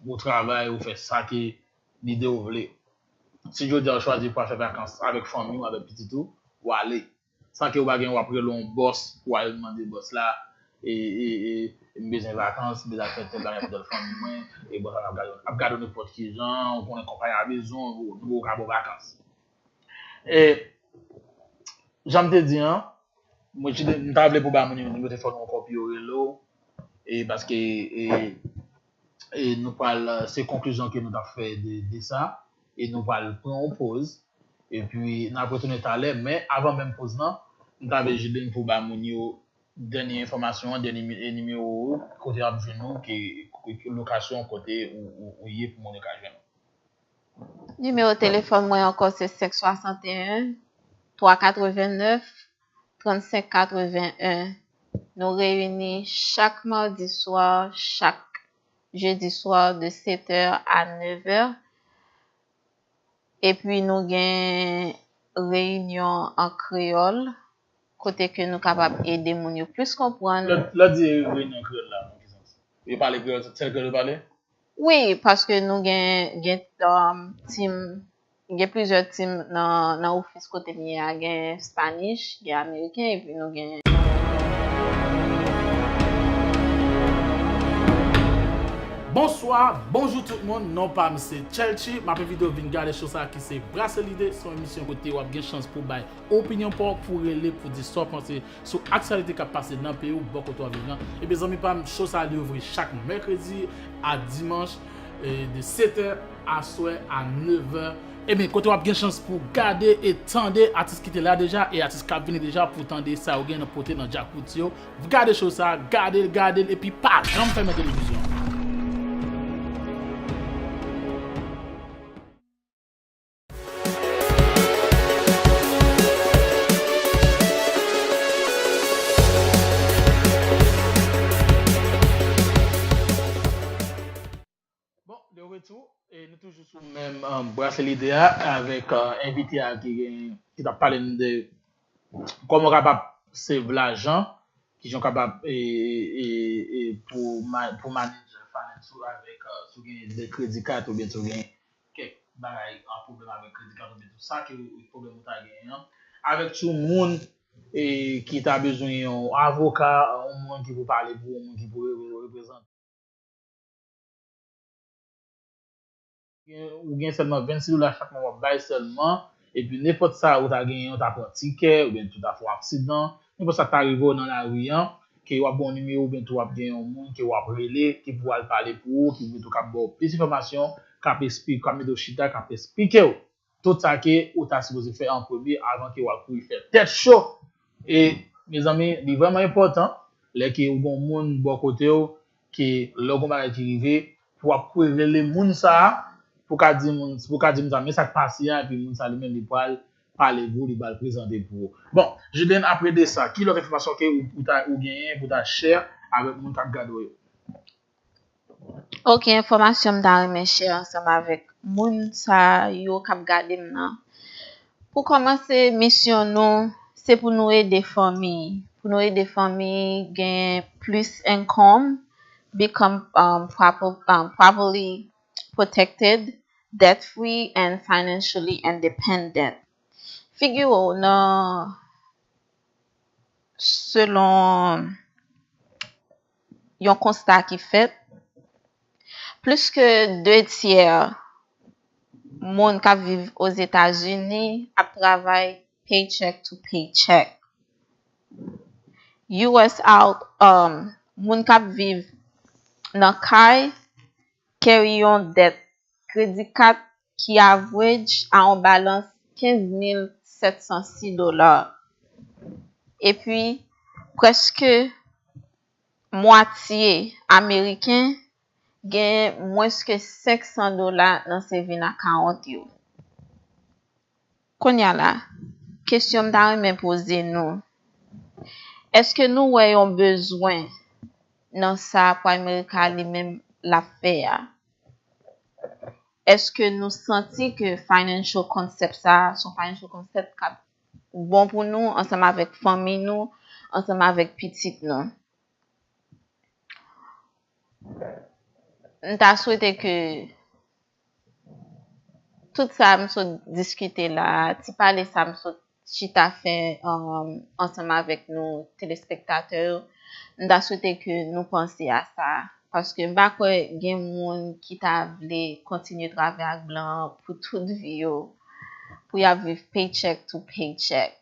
ou travay, ou fè sa ke lide w vle. Si jodi a ou chwazi pou al fè vakans avèk fanmi w, avèk pitit ou, ou ale. San ke ou pa gen, w ap rele yon bòs, pou w al mande bòs la, e, e, e, m bezwen vakans, m bezwen fè tèl bagay pou tèl fanmi mwen, e bon, sa ap gade, ap gade nenpòt ki jan, ou konnen konpayi a bezwen, nou, nou ka ba w vakans. E, jan m te di an, mwen, m ta vle pou ba moun yo nimewo telefòn ou ankò pou yo rele w, e paske, e, e nou pral, se konklizyon ke nou t ap fè de, de sa, e nou pral pran yon poz, epi n ap retounen talè, men avan menm poz lan, m ta vle Judeline pou ba moun yo dènye enfòmasyon an, dènye ni-, e nimewo ou, kote y ap jwenn ou, ke, ke, ke lokasyon kote ou, ou, ou ye pou moun yo ka jwenn ou. Nimewo telefòn mwen ankò se senk swasanteyen, twa katrevennnèf, trannsenk katrevennen. Nou reyini chak madi swa, chak jedi swa de sèt è a nèf è. Epi nou gen reyinyon an kreyòl, kote ke nou kapab ede moun yo plis konprann. Lè, lè di reyinyon kreyòl la, nan ki sans? Yo pale kreyòl, sèl kreyòl yo pale? Wi, paske nou gen, gen, um, tim, gen plizyè tim nan, nan ofis kote m ye a, gen Spanish, gen Ameriken, epi nou gen Bonswa, bonjou tout moun, non pa m se Chelchi, m ap envite w vin gade show sa ki se Brase Lide, se yon emisyon kote w ap gen chans pou bay opinyon pa w, pou rele, pou di sa w panse sou aktyalite k ap pase nan peyi w, bò kote w ap viv lan. Ebyen zanmi pa m, show sa li ouvri chak mèkredi a dimanch, e, de sèt è aswè a nèf è. Ebyen, kote w ap gen chans pou gade e tande atis ki te la deja e atis k ap vini deja pou tande sa yo gen nan pote nan djakout yo. Gade show sa, gade l, gade l, epi pa janm fèmen televizyon an. Bon, de retour, e nou toujou sou menm, um, Brase Lide a avèk, uh, envite a ki gen, ki t ap pale n de kòman w kapab save lajan, kijan w kapab, e, e, e, pou ma-, pou manage finance ou avèk, uh, si w gen de kredi kat oubyen si w gen kèk bagay an pwoblèm avèk kredi kat oubyen tout sa ke pwoblèm ou ta genyen an. Avèk tou moun, e, ki ta bezwen yon avoka, yon moun ki pou pale pou ou, yon moun ki pou re-, reprezante. Gen, ou gen sèlman vennsis dola chak mwa w ap bay sèlman, epi nenpòt sa ou ta genyen, ou ta pran tikè, oubyen tou ta fè yon aksidan, nenpòt sa k ta rive w nan lari an, ke w ap gen yon nimewo, oubyen tou w ap gen yon moun ke w ap rele, ki pou al pale pou ou, ki pou tou k ap ba w plis enfòmasyon, k ap espli-, k ap mete w chita, k ap esplike w tout sa ke ou ta sipoze fè an premye avan ke w al kouri fè tèt cho. E, mezanmi, li vrèman enpòtan, lè ke ou gen yon moun bò kote w, ke lè w gen yon bagay ki rive, pou w ap kouri rele moun sa a, pou w ka di moun, pou w ka di moun sa a, men sa k pase a, epi moun sa a li menm li pral pale pou ou, li pral prezante pou ou. Bon, Judeline, apre de sa, ki lòt enfòmasyon ke ou, ou ta, ou genyen pou w ta share avèk moun k ap gade w yo? Ok, enfòmasyon m ta renmen share ansanm avèk moun sa yo k ap gade m nan. Pou kòmanse, misyon nou, se pou nou ede fanmi. Pou nou ede fanmi gen plis income, become, um, proper, um, properly protected, debt free and financially independent. Figire w nan, selon yon konsta ki fèt, plis ke de tyè moun k ap viv Ozetazini ap travay paycheck to paycheck. U S out, um, moun k ap viv nan kay carry yon dèt kredi kat ki average a yon balans kenz mil sèt san sis dola. Epi, prèske mwatye Ameriken gen mwens ke senk san dola nan saving account yo. Kounye a la, kesyon m ta renmen poze nou, èske nou wè yon bezwen nan sa Prime America li menm l ap fè a? Èske nou santi ke financial concept sa a, se yon financial concept k ap bon pou nou, ansanm avèk fanmi nou, ansanm avèk pitit nou? M ta swete ke tout sa m sot diskite la, ti pale sa m sot chita fè, um, ansanm avèk nou, telespektatè yo, M ta swete ke nou panse a sa, paske m pa kwè gen moun ki ta vle kontinye travay ak blan an pou tout vi yo, pou y ap viv paycheck to paycheck.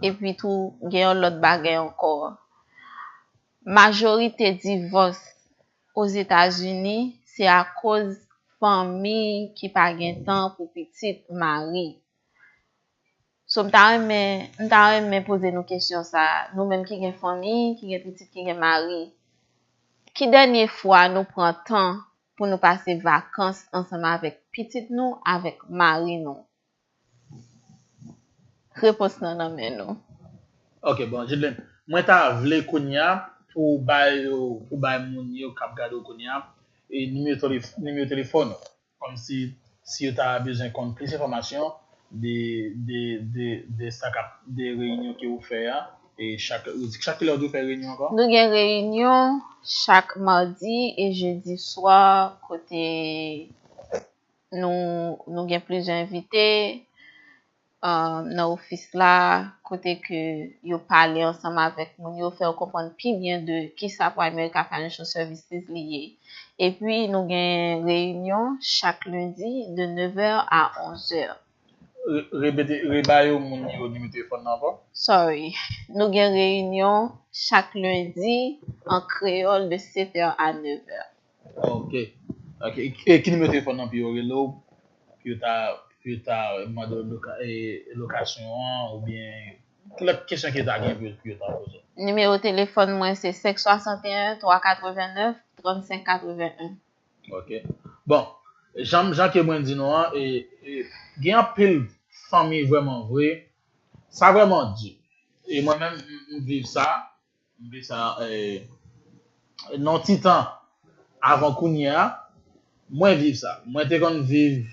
Epi tou, gen yon lòt bagay ankò. Majorite divòs Ozetazini, se akoz fanmi ki pa gen tan pou pitit, mari. So, m ta renmen, m ta renmen poze nou kesyon sa a. Nou menm ki gen fanmi, ki gen pitit, ki gen mari, ki dènye fwa nou pran tan pou nou pase vakans ansanm avèk pitit nou, avèk mari nou? Repons lan nan men nou. Ok, bon, Judeline, mwen ta vle kounye a pou bay, pou bay moun yo k ap gade w kounye a e nimewo telef- nimewo telefòn ou. Kòmsi si yo ta bezwen konn plis enfòmasyon de, de, de, de sa k ap, de reyinyon ke ou fè a, e chak, ou di chak kilè ou di ou fè reyinyon ankò? Nou gen reyinyon chak madi e jedi swa kote nou, nou gen plizyè envite um, nan ofis la, kote ke yo pale ansanm avèk moun yo, fè yo konprann pi byen de kisa Primerica Financial Services li ye. Epi nou gen reyinyon chak lendi de nevè a onzè. Re- Repete, reba yo moun yo nimewo telefòn nan ankò. Sorry. Nou gen reyinyon chak lendi an kreyòl de setè a nevè. Ok. Ok. E ki nimewo telefòn nan pou yo rele w, pou yo ta, pou yo ta mande w loka- e, lokasyon an, oubyen lòt kesyon ke yo ta gen pou yo, pou yo ta poze w? Nimewo telefòn mwen se senk swasanteyen twa katrevennnèf trannsenk katrevenn. Ok. Bon, jan, jan ke mwen di nou an, e, e, gen anpil fanmi vrèman vre, sa vrèman di. E mwen menm, m, m viv sa, m viv sa e, nan ti tan avan kounye a, mwen viv sa. Mwen te konn viv,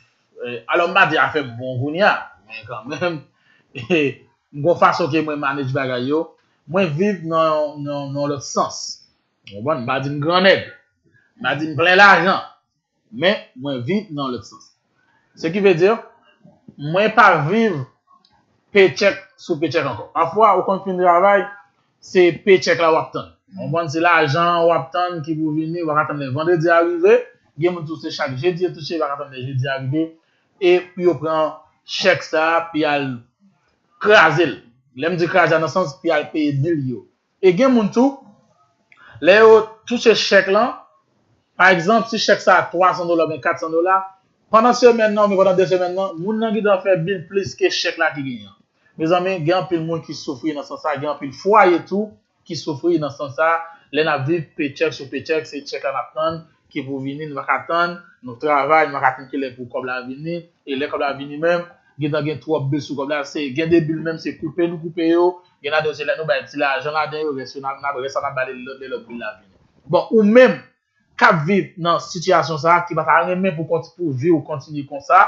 e, alò m pa di afè m bon kounye a, men kanmenm, e, m gon fason ke mwen manage bagay yo. Mwen viv nan, nan, nan lòt sans. Ou konprann? M pa di m gran nèg. M pa di m plen lajan. Men, mwen viv nan lòt sans. Se ki vle di, mwen pa viv paycheck sou paycheck ankò. Pafwa, ou konn fin travay, se paycheck la w ap tann. Ou konprann? Se lajan an w ap tann ki pou vini, w pa ka tann lè vandredi a rive. Gen moun tou se chak jedi yo touche, yo pa ka tann lè jedi a rive. E pou yo pran chèk sa a, pou y al kraze l. Lè m di kraze a nan sans, pou y al peye bil yo. E gen moun tou, lè yo touche chèk lan, pa egzanp, si chèk sa a twa san dola oubyen kat san dola, pandan semèn nan oubyen pandan de semèn nan, moun nan gentan fè bil plis ke chèk la ki genyen an. Mezanmi, gen anpil moun ki soufri nan sans sa, gen anpil fwaye tou ki soufri nan sans sa. Lè n ap viv paycheck sou paycheck, se chèk la n ap tann ki pou vini, nou pa ka tann, nou travay, nou pa ka tann kilè pou kòb la vini, e lè kòb la vini menm, gentan gen twòp bil sou kòb la, se gen de bil menm se koupe nou koupe yo, gen ladan yo se lè nou bay ti lajan ladan yo, rès yo n ap, n ap, rès la n ap ba lè lòt, lè lòt bil la vini. Bon, ou menm k ap viv nan sitiyasyon sa a, ki pa ta renmen pou kont, pou vi w kontinye konsa,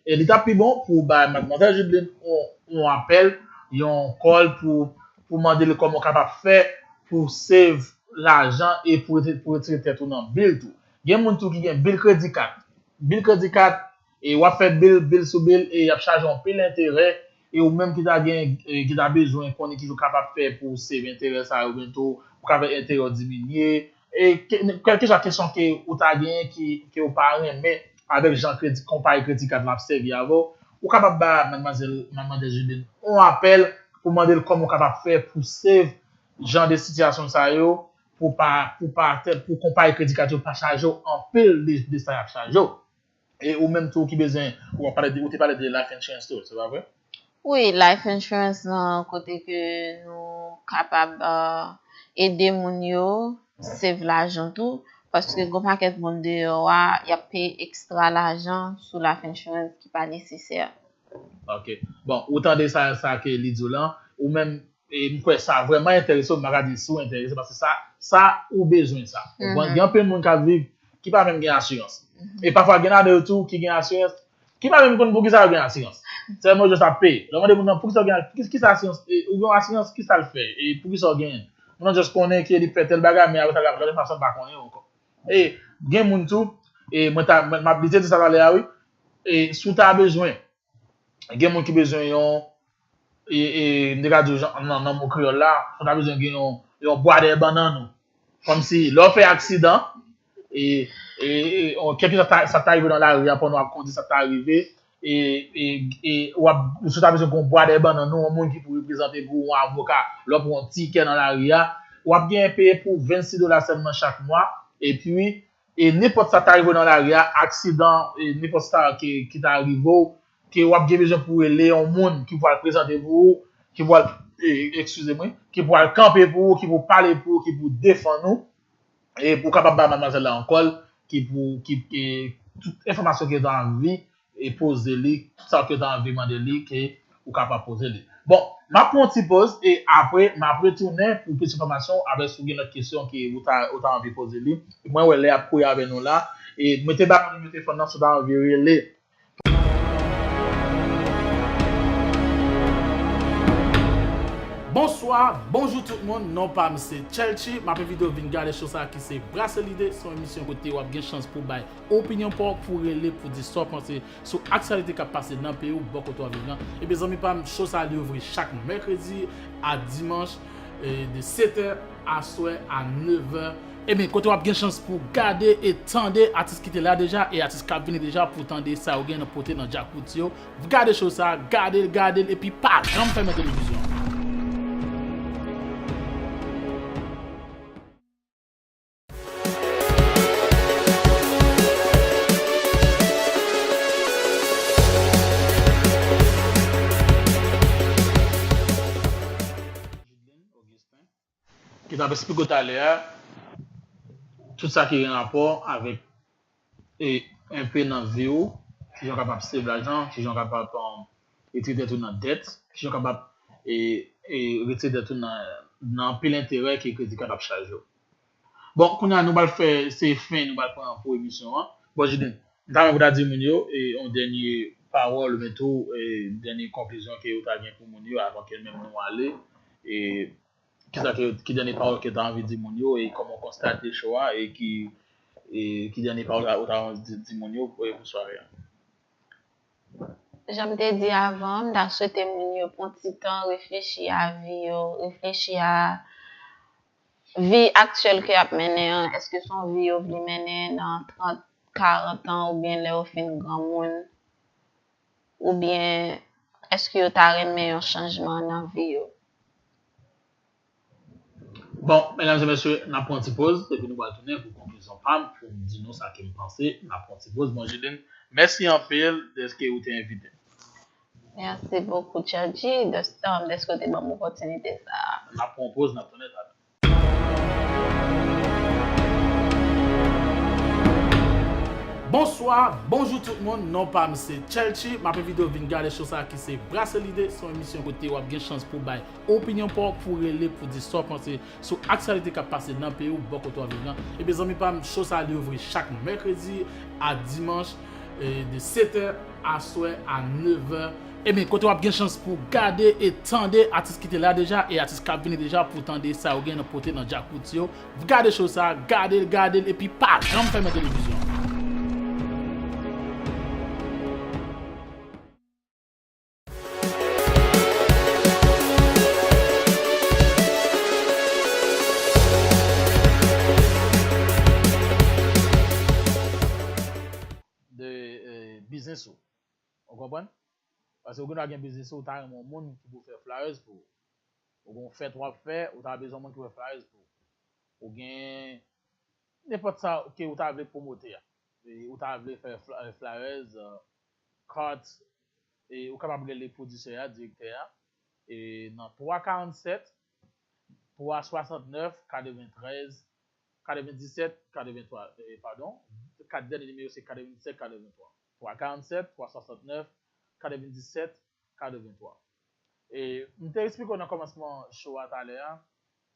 e li t ap pi bon pou w bay madmwazèl Judeline yon, yon apèl, yon call pou, pou mande l kòman w kapab fè pou save lajan e pou, pou retire tèt ou nan bil tou. Gen moun tou ki gen bil kredi kat. Bil kredi kat, e w ap fè bil, bil sou bil, e y ap chaje w anpil enterè, e ou menm ki ta gen, e ki ta bezwen konnen kijan w kapab fè pou w save enterè sa yo, oubyen tou pou ka fè enterè w diminye, e ke- kèlkeswa kesyon ke ou ta genyen ki, ke w pa renmen avèk jan kredi, konpayi kredi kat la ap sèvi avè w, ou kapab ba madmwazèl, madmwazèl Judeline yon apèl pou mande l kòman w kapab fè pou save jan de sitiyasyon sa yo, pou pa, pou pa, pou konpayi kredi kat yo pa chaje w anpil de, de sa y ap chaje w. E ou menm tou ki bezwen, ou pale de, ou te pale de life insurance tou, se pa vre? Wi, life insurance nan kote ke nou kapab uh, ede moun yo save lajan tou, paske gon pakèt moun deyò a, y ap peye ekstra lajan sou life insurance ki pa nesesè. Ok. Bon, ou tande sa, sa ke li di w lan, ou menm, e m kwè sa vrèman enterese w, m pa ka di si w enterese, paske sa, sa ou bezwen sa. Ou konprann? Gen anpil moun k ap viv ki pa menm gen asirans. E pafwa gen ladan yo tou ki gen asirans, ki pa menm konn poukisa yo gen asirans. Sèlman yo just ap peye. Lè w mande moun nan poukisa w gen, ki, ki sa asirans, e, ou gen asirans, ki sa l fè, e poukisa w genyen? Moun nan just konnen ke li fè tèl bagay, men apre sa, lòt fason l pa konnen ankò. E gen moun tou, e mwen ta, mwen, m ap, li te di sa talè a, wi. E si w ta bezwen, gen moun ki bezwen yon, e, e, m te ka di w jan, nan, nan mo kreyòl la, si w ta bezwen gen yon, yon bwa dèyè bannann ou. Kòmsi, lè w fè aksidan, e, e, e, on, kèlkeswa sa, sa ta rive nan lari a, pandan w ap kondi, sa ta rive, e, e, e, w ap, si w ta bezwen gen yon bwa dèyè bannann ou, yon moun ki pou reprezante pou ou, yon avoka, lè w pran yon tikè nan lari a, w ap gen peye pou vennsis dola sèlman chak mwa, epi, e nenpòt sa ta rive w nan lari a, aksidan, e nenpòt sa ki, ki ta rive w, ke w ap gen bezwen pou rele yon moun ki pral prezante pou ou, ki pral, e, eskize mwen, ki pral kanpe pou ou, ki pou pale pou ou, ki pou defann ou, e pou w kapab bay madmwazèl la yon kòl, ki pou, ki, e, tout enfòmasyon ke w ta anvi, e poze li, tout sa ke w ta anvi mande li, ke ou kapab poze li. Bon, m ap pran yon ti poz, e apre, m ap retounen pou plis enfòmasyon, avè si w gen lòt kesyon ke ou ta, ou ta anvi poze li. Mwen wè lè ap kouri avè nou la, e mwen te ba nou nimewo telefòn nan, si w ta anvi rele. Bonswa, bonjou tout moun, non pa m se Chelchi, m ap envite w vin gade show sa ki se Brase Lide, se yon emisyon kote w ap gen chans pou bay opinyon pa w, pou rele, pou di sa w panse sou aktyalite k ap pase nan peyi w, bò kote w ap viv lan. Ebyen zanmi pa m, show sa li ouvri chak mèkredi a dimanch, e, de sèt è aswè a nèf è. Ebyen, kote w ap gen chans pou gade e tande atis ki te la deja e atis k ap vini deja pou tande sa yo gen nan pote nan djakout yo. Gade show sa, gade l, gade l, epi pa janm fèmen televizyon an. Ki t ap eksplike w talè a, tout sa ki gen rapò avèk, e, enpe nan vi w, kijan w kapab save lajan, kijan w kapab, um, retire tèt ou nan dèt, kijan w kapab, e, e, retire tèt ou nan, nan anpil enterè ke kredi kad ap chaje w. Bon, kounye a nou pral fè, se fen nou pral pran pou emisyon an. Bon, Jiden, m ta renmen pou w ta di moun yo, e, yon dènye pawòl, oubyen tou, e, dènye konklizyon ke w ta gen pou moun yo avan ke menm nou ale. E, kisa ke, ki dènye pawòl ke w ta anvi di moun yo, e kòman w konstate show a, e ki, e ki dènye pawòl ou ta anvi di, di moun yo, e, pou sware a? Jan m te di avan, m ta swete moun yo pran ti tan, reflechi a vi yo, reflechi a vi aktyèl ke y ap mennen an. Èske se yon vi yo vle mennen nan trant, karant an, oubyen lè yo fin granmoun? Oubyen èske yo ta renmen yon chanjman nan vi yo? Bon, medam e mesye, n ap pran yon ti poz, epi nou pral tounen pou konklizyon pa m, pou m di nou sa ke m panse. N ap pran yon ti poz. Bon, Jiden, mèsi anpil dèske ou te envite m. Merci beaucoup, Chelchi, dèske w te ban m opòtinite sa a. N ap pran yon poz, n ap tounen talè. Bonswa, bonjou tout moun, non pa m se Chelchi, m ap envite w vin gade show sa ki se Brase Lide, se yon emisyon kote w ap gen chans pou bay opinyon pa w, pou rele, pou di sa w panse sou aktyalite k ap pase nan peyi w, bò kote w ap viv lan. Ebyen zanmi pa m, show sa li ouvri chak mèkredi a dimanch, e, de sèt è aswè a nèf è. Ebyen, kote w ap gen chans pou gade e tande atis ki te la deja e atis k ap vini deja pou tande sa yo gen nan pote nan djakout yo. Gade show sa, gade l, gade l, epi pa janm fèmen televizyon an. De, e, biznis ou. Ou konprann? Paske ou gen dwa gen biznis ou, ou ta renmen yon moun ki pou fè flyers pou ou. Ou gen yon fèt w ap fè, ou ta bezwen yon moun ki fè flyers pou ou. Ou gen nenpòt sa ke ou ta vle pwomote a. E ou ta vle fè fla- flyers, e, cards, e ou kapab rele pwodisè a, direktè a, e nan twa karannsèt, twa swasantnèf, katreventrèz, katrevendisèt, katrevenntwa, e, padon, kat dènye nimewo se katrevendisèt, katrevenntwa. Twa karannsèt, twa swasantnèf, katrevendisèt, katreventwa. E m te eksplike w nan kòmansman show a talè a,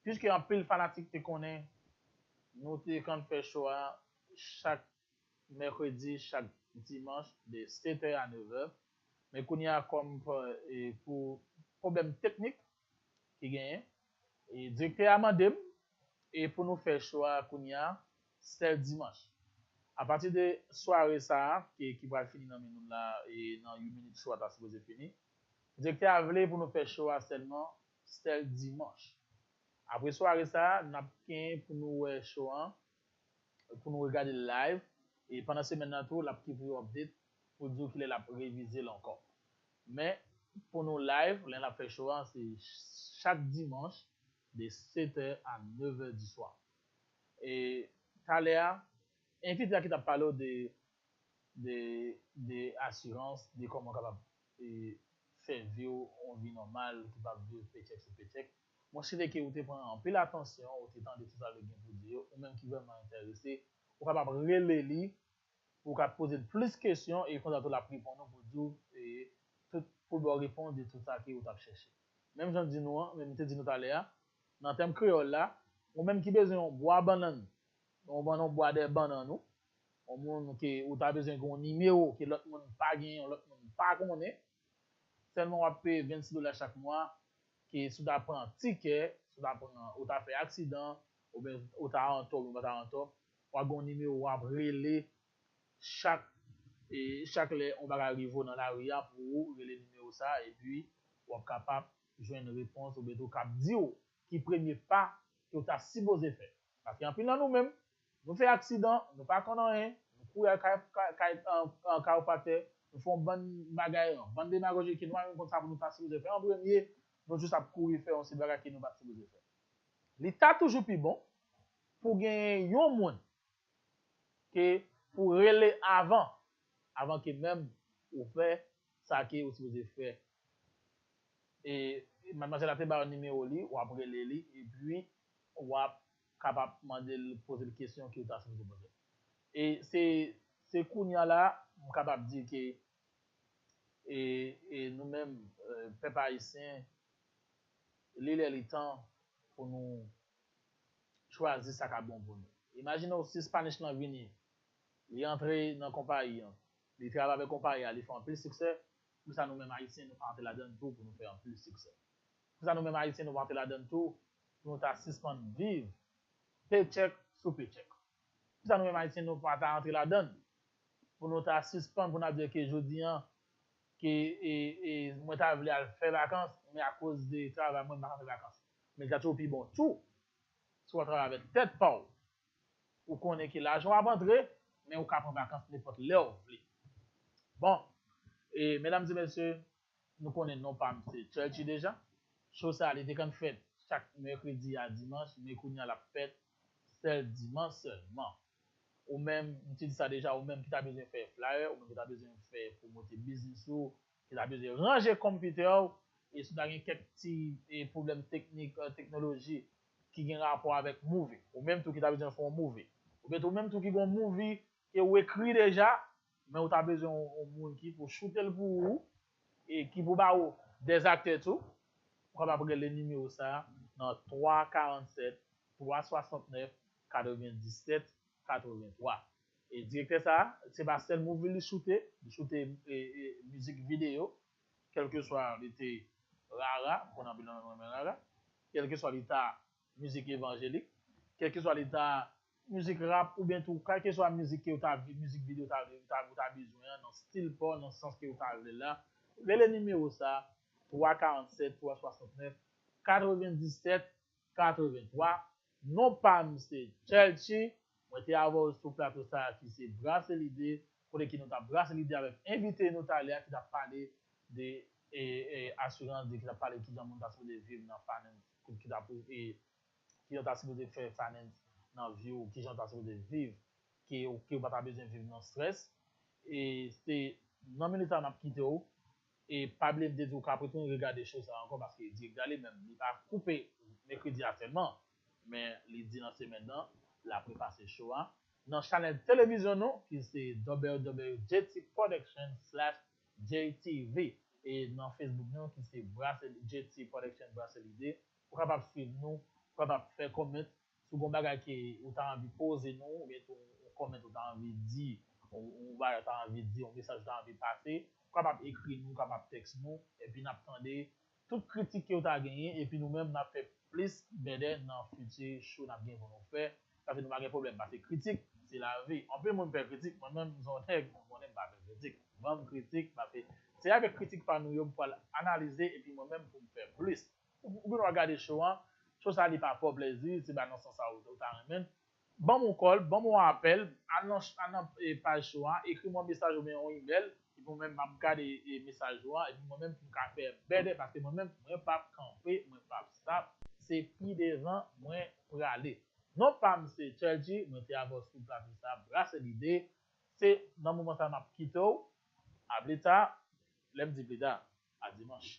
piske anpil fanatik te konnen nou te konn fè show a chak mèkredi, chak dimanch de sèt è a nèf è. Men kounye a kòm, e, pou pwoblèm teknik ki genyen, e, direktè a mande m e pou nou fè show a kounye a sèl dimanch. Apati de sware sa a, ki, ki pral fini nan men nou la, e nan uit minit show a ta sipoze fini, direktè a vle pou nou fè show a sèlman sèl dimanch. Apre sware sa a, n ap gen pou nou wè show an, pou nou regade l live. E pandan semèn nan tou, l ap keep you update pou di w kilè l ap revize l ankò. Men, pou nou live, lè l ap fè show an, se chak dimanch de sèt è a nèf è di swa. E talè a, envite a ki t ap pale w de, de, de asirans, de kòman w kapab e, fè vi w yon vi nòmal, ki p ap viv pechèk sou pechèk. Mwen swete ke ou te pran anpil atansyon, ou te tande tout sa l gen pou di yo, ou menm ki vrèman enterese, ou kapab rele li, ou ka poze l plis kesyon, e konsa tou l ap reponn ou pou di w e, tout, pou l ba w repons de tout sa ke ou t ap chèche. Menm jan m di nou an, menm m te di nou talè a, nan tèm kreyòl la, ou menm ki bezwen yon bwa bannann, yon bann yon bwa dèyè bannann ou, yon moun ke ou ta bezwen gen yon nimewo ke lòt moun pa genyen, lòt moun pa konnen, sèlman w ap peye vennsis dola chak mwa, ke si w ta pran tikè, si w ta pran, ou ta fè aksidan, oubyen ou ta antò, oubyen ou pa ta antò, w ap gen yon nimewo w ap rele chak, e, chak lè yon bagay rive w nan lari a pou ou rele nimewo sa, epi w ap kapab jwenn repons oubyen tou k ap di w ki premye pa ke w ta sipoze fè. Paske anpil nan nou menm, nou fè aksidan, nou pa konn anyen, nou kouri al kay, kay, kay, an, an, kawopraktè, nou fè yon bann bagay, yon bann demagoji ke nou pa menm konn sa pou nou ta sipoze fè an premye, nou jis ap kouri fè yon seri bagay ke nou pa t sipoze fè. Li ta toujou pi bon pou genyen yon moun ke pou rele avan, avan ke menm ou fè sa ke ou sipoze fè. E madmwazèl la te ba w nimewo li, w ap rele li, epi w ap kapab mande l, poze l kesyon ke w ta sipoze poze l. E se, se kounye a la, m kapab di ke, e, e nou menm, e, pèp ayisyen, li lè li tan pou nou chwazi sa k ap bon pou nou. Imajine w si Spanish lan vini, li antre nan konpayi an, li travay avèk konpayi a, li fè anpil siksè, poukisa nou menm ayisyen nou pa antre ladann tou pou nou fè anpil siksè? Poukisa nou menm ayisyen nou pa antre ladann tou pou nou ta sispann viv pechèk sou pechèk? Poukisa nou menm ayisyen nou pa ta antre ladann pou nou ta sispann pou n ap di ke jodi an ke e, e, mwen ta vle al fè vakans, men akoz de travay mwen, m pa ka fè vakans. Men li ta toujou pi bon tou si w ap travay avèk tèt pa w. Ou konnen ke lajan w ap antre, men ou ka pran vakans nenpòt lè w vle. Bon, e medam e mesye, nou konnen non pa m se Churchy deja. Show sa a, li te konn fèt chak mèkredi a dimanch, men kounye a l ap fèt sèl dimanch sèlman. Ou menm, m te di sa deja, ou menm ki ta bezwen fè flyer, ou menm ki ta bezwen fè pwomote biznis ou, ki ta bezwen ranje konpitè w, e si w ta gen kèk ti e, pwoblèm teknik, e, teknoloji ki gen rapò avèk movie, ou menm tou ki ta bezwen fè yon movie, oubyen tou ou menm tou ki gen yon movie ke w ekri deja, men ou ta bezwen yon, yon moun ki pou choute l pou ou, e ki pou ba ou dèzaktè tou, ou kapab rele nimewo sa a nan twa karannsèt, twa swasantnèf, katrevendisèt, katreventwa. E direktè sa a, se pa sèl movie li choute, li choute e, e, mizik videyo, kèlkeswa li te rara, m konnen anpil nan nou renmen rara, kèlkeswa li ta mizik evanjelik, kèlkeswa li ta mizik rap, oubyen tou, kèlkeswa mizik ke ou ta, mizik videyo ou ta, ou ta, ou ta bezwen an, nan stil pa w, nan sans ke ou ta vle l la, rele nimewo sa a, twa karannsèt, twa swasantnèf, katrevendisèt, katreventwa. Non pa m se Churchy. Mwen te avè w sou plato sa a ki se Brase Lide, kote ke nou t ap brase lide avèk envite nou talè a ki t ap pale de e, e, asirans, de ki t ap pale kijan moun ta sipoze viv nan finance, ki t ap, e, kijan w ta sipoze fè finance nan vi w, kijan w ta sipoze viv, ke, ke w pa ta bezwen viv nan strès. E se nan minit sa a n ap kite w. E pa bliye m te di w ka retounen regade show sa a ankò, paske direktè a li menm, li pa koupe mèkredi a sèlman, men li di nan semèn nan, l ap repase show a nan chanèl televizyon nou, ki se W W W J T Production slash J T V, e nan Facebook nou, ki se Brase, J T Production Brase Lide. Ou kapab swiv nou, ou kapab fè comment, si w gen yon bagay ke ou ta anvi poze nou, oubyen tou yon comment ou ta anvi di, yon, yon bagay ou ta anvi di, yon mesaj ou ta anvi pase, ou kapab ekri nou, ou kapab tèks nou, epi n ap tande tout kritik ke w ta genyen, epi nou menm n ap fè plis bèdè nan fiti show n ap gen pou nou fè. Paske nou pa gen pwoblèm, paske kritik, se lavi. Anpil moun fè kritik, mwen menm, m se yon nèg, mwen konnen m pa fè kritik. Ban m kritik, paske se avèk kritik pa nou yo m pral analize, epi mwen menm pou m fè plis. Ou, ou byen w ap gade show an, Cho sa li pa fè w plezi, se pa nan sans sa ou, ou ta renmen l. Ban m yon call, ban m yon apèl, al nan, al nan, e, paj cho a, ekri m yon mesaj oubyen yon email, epi mwen menm m ap gade, e, mesaj ou a, epi mwen menm pou m ka fè bèdè, paske mwen menm, mwen p ap kanpe, mwen p ap stop, se pi devan mwen prale. Non pa m se Tcheltchy, mwen te avè w sou plato sa, Brase Lide, se nan moman sa m ap kite w, a pli ta, lè m di pli ta, a dimanch.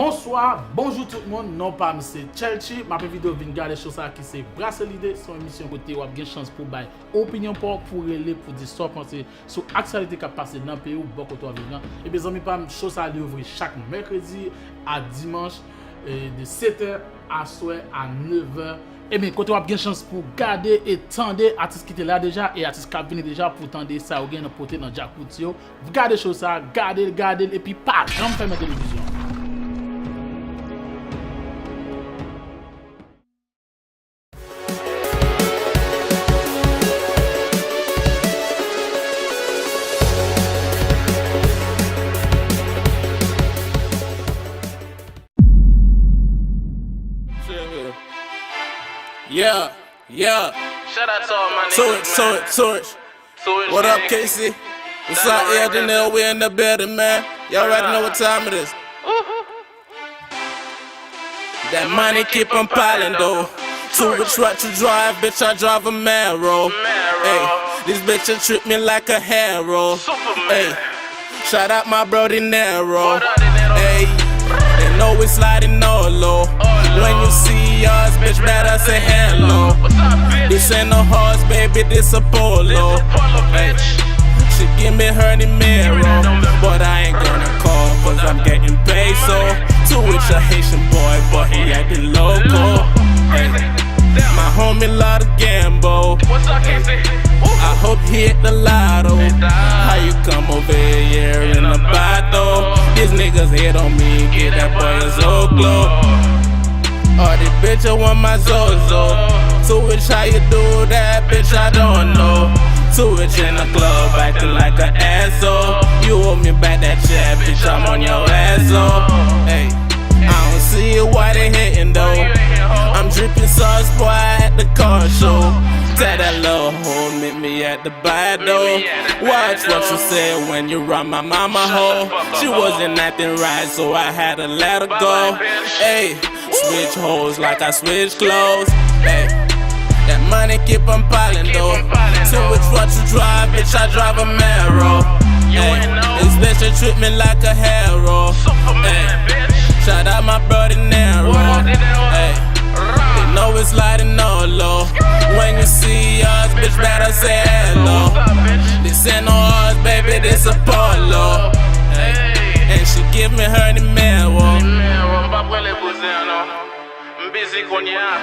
Bonswa, bonjou tout moun, non pa m se Tcheltchy, m ap envite w vin gade cho sa ki se Brase Lide, se yon emisyon kote w ap gen chans pou bay opinyon pa w, pou rele, pou di sa w panse sou aktyalite k ap pase nan peyi w, bò kote w ap viv lan. Ebyen zanmi pa m, cho sa li ouvri chak mèkredi a dimanch, e, de sèt è aswè a nèf è. Ebyen, kote w ap gen chans pou gade e tande atis ki te la deja e atis k ap vini deja pou tande sa yo gen nan pote nan djak pou ti yo. Gade cho sa, gade l, gade l, epi pa janm fèmen televizyon an. Yeah, yeah. Shout out to all my niggas, man. Torch, Torch, Torch. What up, Casey? What's up, Air Janelle? We in the building, man. Y'all already know what time it is. That money keep on piling though. Too rich what to drive, bitch, I drive a Camaro. Hey, these bitches treat me like a hero. Hey, shout out my bro Dinero. Hey, they know we sliding all low. When you see us, bitch, better say hello. This ain't no horse, baby, this a polo. Hey, she give me her numero, but I ain't gonna call 'cause I'm getting paid, so. Too rich a Haitian boy, but he acting local. Hey, my homie love to gamble. I hope he hit the lotto. How you come over here in a bottle? These niggas hate on me, get that boy a Zocalo. All these bitches want my Zozo. Too rich, how you do that, bitch? I don't know. Too rich in the club, acting like a asshole. You owe me back that check, bitch. I'm on your ass, oh. Hey, I don't see you, why they hating though? I'm dripping sauce, boy, at the car show. Tell that little hoe, meet me at the bar though. Watch what you say when you run my mama hoe. She wasn't acting right, so I had to let her go. Hey. Switch hoes like I switch clothes. Hey, that money keep on piling though. Too rich what to drive, bitch, I drive a Camaro. Hey, this bitch that treat me like a hero. Hey, shout out my bro Dinero. Hey, they know it's sliding all low. When you see us, bitch, better say hello. This ain't no horse, baby, this a polo. Hey, and she give me her numero. Nimewo, m p ap rele kouzen an non. M bizi kounye a,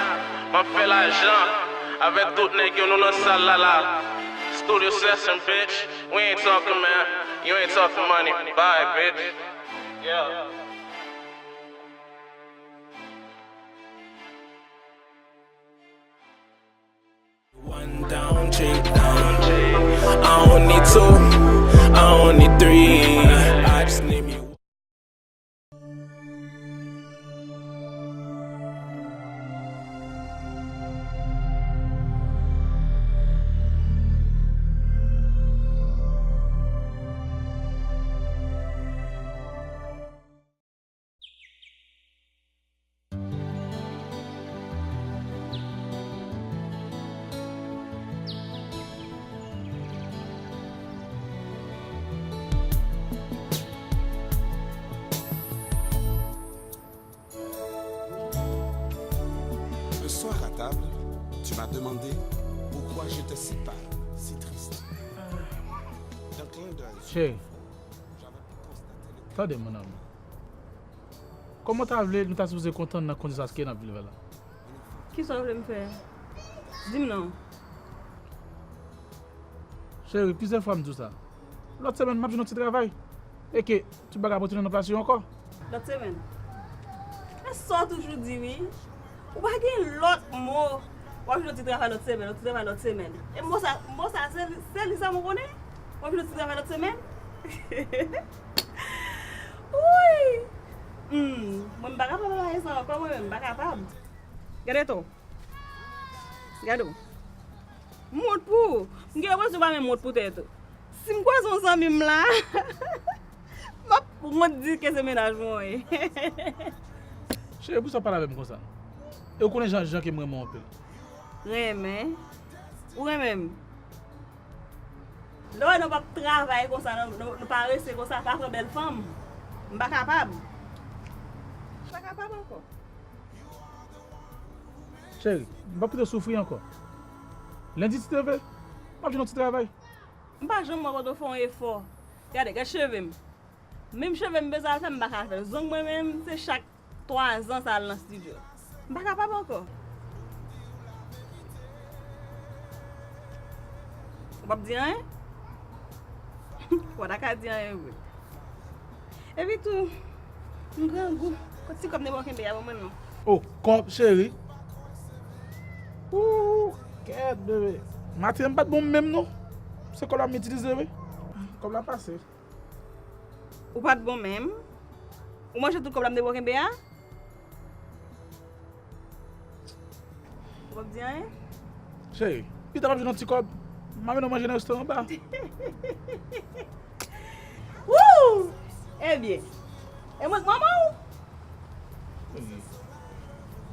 m ap fè lajan avèk tout nèg yo, nou nan sal la la. Studio session, bitch. We ain't talking, man. You ain't talking money. Bye, bitch. Yeah. One down, three down. I don't need two, I don't need three. I just need me. Le soir à table, tu m'as demandé pourquoi j'étais si pâle, si triste. D'un clin d'œil sur Chéri, tande, mon amour. Kòman w ta vle nou ta sipoze kontan nan kondisyon sa ke n ap viv la? Kisa w vle m fè? Di m non. Cheri, plizyè fwa m di w sa. Lòt semèn, m ap jwenn yon ti travay. E ke tout bagay ap retounen nan plas yo ankò. Lòt semèn? E sa w toujou di, wi. Ou pa gen lòt mo. W ap jwenn yon ti travay lòt semèn, yon ti travay lòt semèn. E mo sa, mo sa, se li, se li sèlman w konnen? W ap jwenn yon ti travay lòt semèn? Hmm, mwen m pa kapab avè sa ankò, mwen menm, m pa kapab. Gade to. Gade w. M wont pou ou. M gen enpresyon w pa menm wont pou tèt ou. Si m kwaze yon zanmi m la, m ap wont di ke se mennaj mwen w ye. Cheri, poukisa w pale avè m konsa? E w konnen jan jan ke m renmen w anpil. Renmen? Ou renmen m? Lè w wè nou p ap travay konsa, nou, nou, nou parese konsa, pa pran bèl fanm. M pa kapab. M pa kapab ankò. Cheri, m p ap kite w soufri ankò. Lendi ti leve, m ap jwenn yon ti travay. M pa janm wè kote w fè yon efò. Gade, gad cheve m. Menm cheve m bezwen al fè, m pa ka fè l. Zong mwen menm, se chak twa zan sa al nan estidyo. M pa kapab ankò. Ou p ap di anyen? Ou pa ta ka di anyen vre. Epi tou, m grangou. Kot ti kòb m te ba w kenbe a, ban mwen l non. O, kòb, cheri. Ooh, kèt, bebe. Maten an m pa t bon menm non. Se kòb la m itilize wi. Kòb la pase. Ou pa t bon menm? Ou manje tout kòb la m te ba w kenbe a? Ou p ap di anyen? Cheri, pita m ap jwenn yon ti kòb. M a mennen w manje nan restoran anba. Wouw! Ebyen, e mwen k manman w?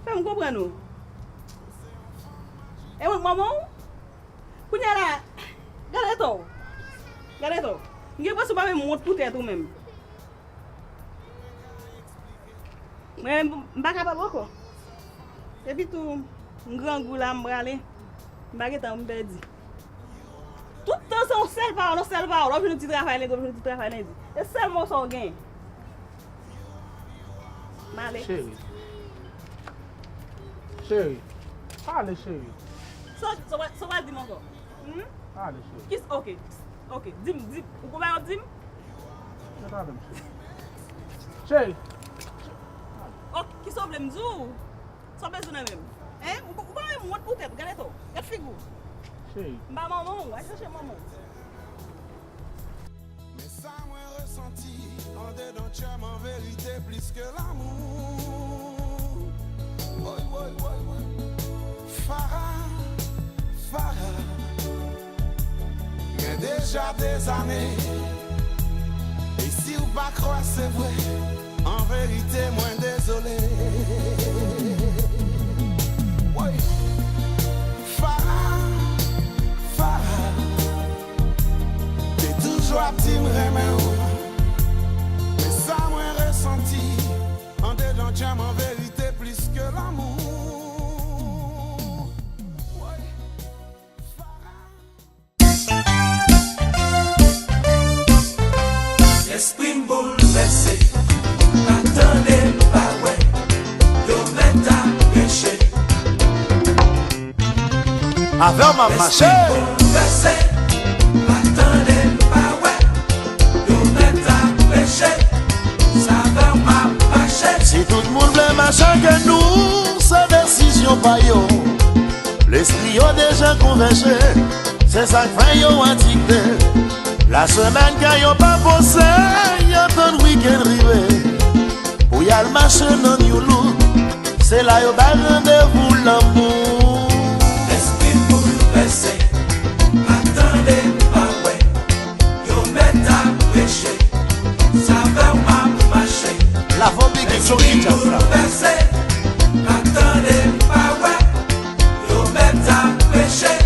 Fè m konprann ou. E mwen k manman w? Kounye a la, gade to. Gade to. M gen enpresyon w pa menm wont pou tèt ou menm. Mwen, m pa kapab ankò. Epi tou, m grangou la, m prale. M pa gen tan pou m pèdi. Tout tan se yon sèl pawòl, yon sèl pawòl. W ap jwenn yon ti travay lendi, w ap jwenn yon ti travay lendi. E sèl mo sa w gen. M ale. Cheri. Cheri. Pale, cheri. Sa w sa w pral di m ankò? Hmm? Pale, cheri. Kis, ok. Ok. Di m, di m. Ou konprann w ap di m? Mete avè m, cheri. Cheri. Ok. Kisa w vle m di w? Sa w bezwen nan men m? Hein? Ou, ou pa menm wont pou tèt ou. Gade to. Gade figi w. Cheri. M pa manman w. Al chèche manman w. Men sa mwen resanti andedan tchè m an verite plis ke lanmou. Woy, woy, woy, woy. Farah, Farah. Gen deja dezane. E si w pa kwè se vre, an verite mwen dezole. Woy. Farah, Farah. Te toujou ap di m renmen w. Men sa mwen resanti andedan tchè m an verite plis ke lanmou. Woy. Farah. Lespri m boulvèse, m pa tande, m pa wè, yo mèt ap preche. Avè w m ap mache. Lespri m boulvèse, m pa tande, m pa wè, yo mèt ap preche, s avè w m ap mache. Si tout moun vle mache ak nou, se desizyon pa yo. Lespri yo deja konvèje, se sa k fè yo adikte. Lasemèn kè yo pa poze, y atann wikenn rive. Pou y al mache nan New Look, se la yo bay randevou lanmou. Lespri m boulvèse, m pa tande, m pa wè, yo mèt ap preche, s avè w m ap mache. Lavo Biggie, Johnny Jazz la. Boulvèse, m pa tande, m pa wè, yo mèt ap preche,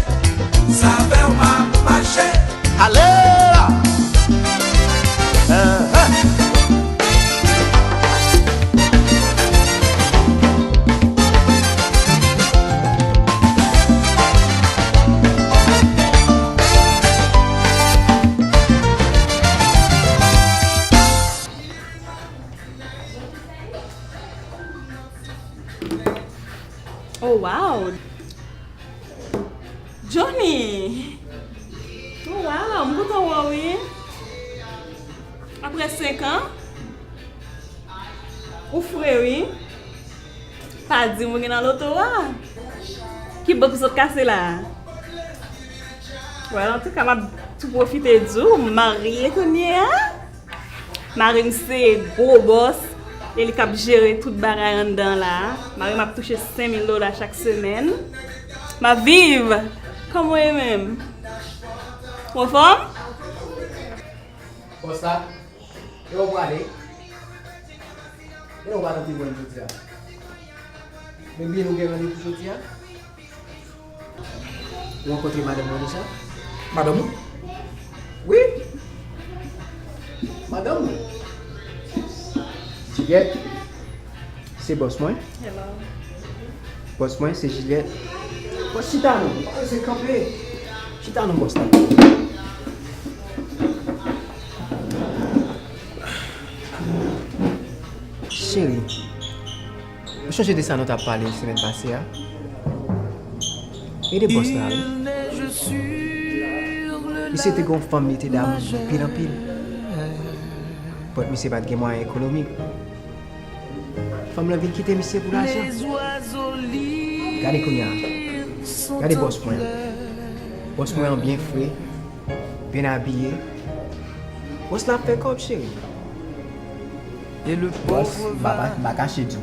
s avè w m ap mache. Ale la! Eh, eh. Oh, wow! Johnny! Oh, wow! M kontan wè w, wi. Apre senk an, ou fre, wi. Pa di m ou gen nan loto a. Ki bank ou sot kase la a? Well, antouka, m ap tou pwofite di w, m marye kounye a. Mari m se gwo bòs. E li k ap jere tout bagay anndan la a. Mari m ap touche senk mil dola chak semèn. M ap viv! Kòman w ye menm? Ou anfòm? Bòs la, e w prale? E w pa nan pi bon jodi a? Men byen nou gen randevou jodi a? Ou rankontre madanm mwen deja? Madanm ou? Wi. Madanm mwen. Juliette, se bòs mwen. Hello. Bòs mwen, se Juliette. Bòs, chita non. Pa rete kanpe. Chita non, bòs la. Cheri, ou chonje de sa nou t ap pale semèn pase a? E de bòs la, wi. Misye te gen yon fanm li te damou anpil, anpil. But misye pa t gen mwayen ekonomik. Fanm lan vin kite misye pou lajan. Gade kounye a. Gade bòs mwen an. Bòs mwen an byen fre, byen abiye. Bòs la ap fè kòb, cheri. Bòs, m pa, m pa kache di w.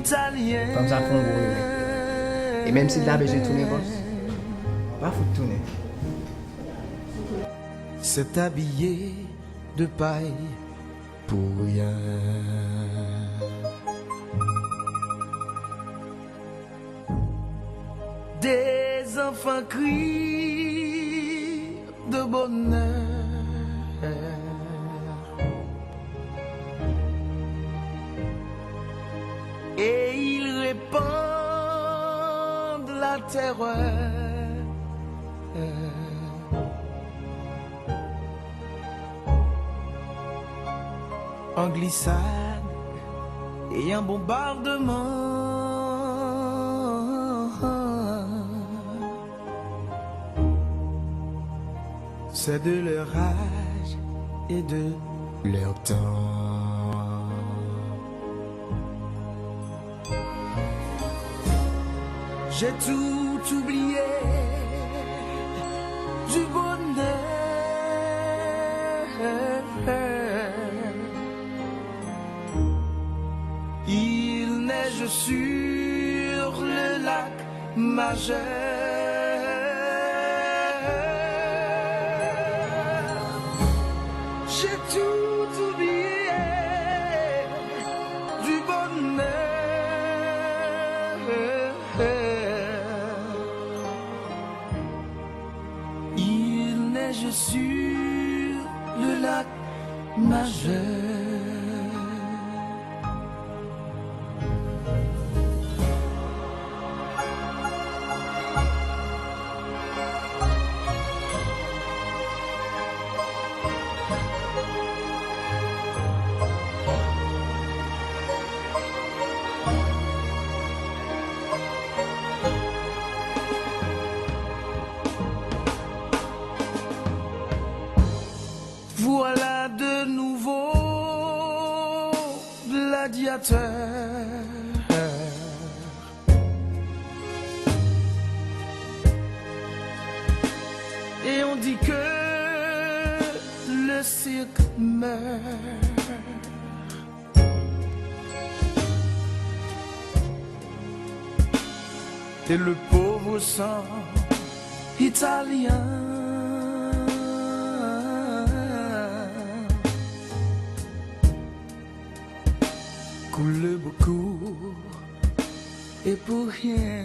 Fanm sa fè yon gwo erè. E menm si l ta bezwen tounen, bòs, pa fout tounen. S'est habillé de paille pour rien. Des enfants crient de bonheur et ils répandent la terreur. En glissade et en bombardement. C'est de leur âge et de leur temps. J'ai tout oublié du bonheur. Il neige sur le lac Majeur. J'ai tout oublié du bonheur. Il neige sur le lac Majeur. Voilà de nouveaux gladiateurs. Et on dit que le cirque meurt. Et le pauvre sang italien coule beaucoup et pour rien.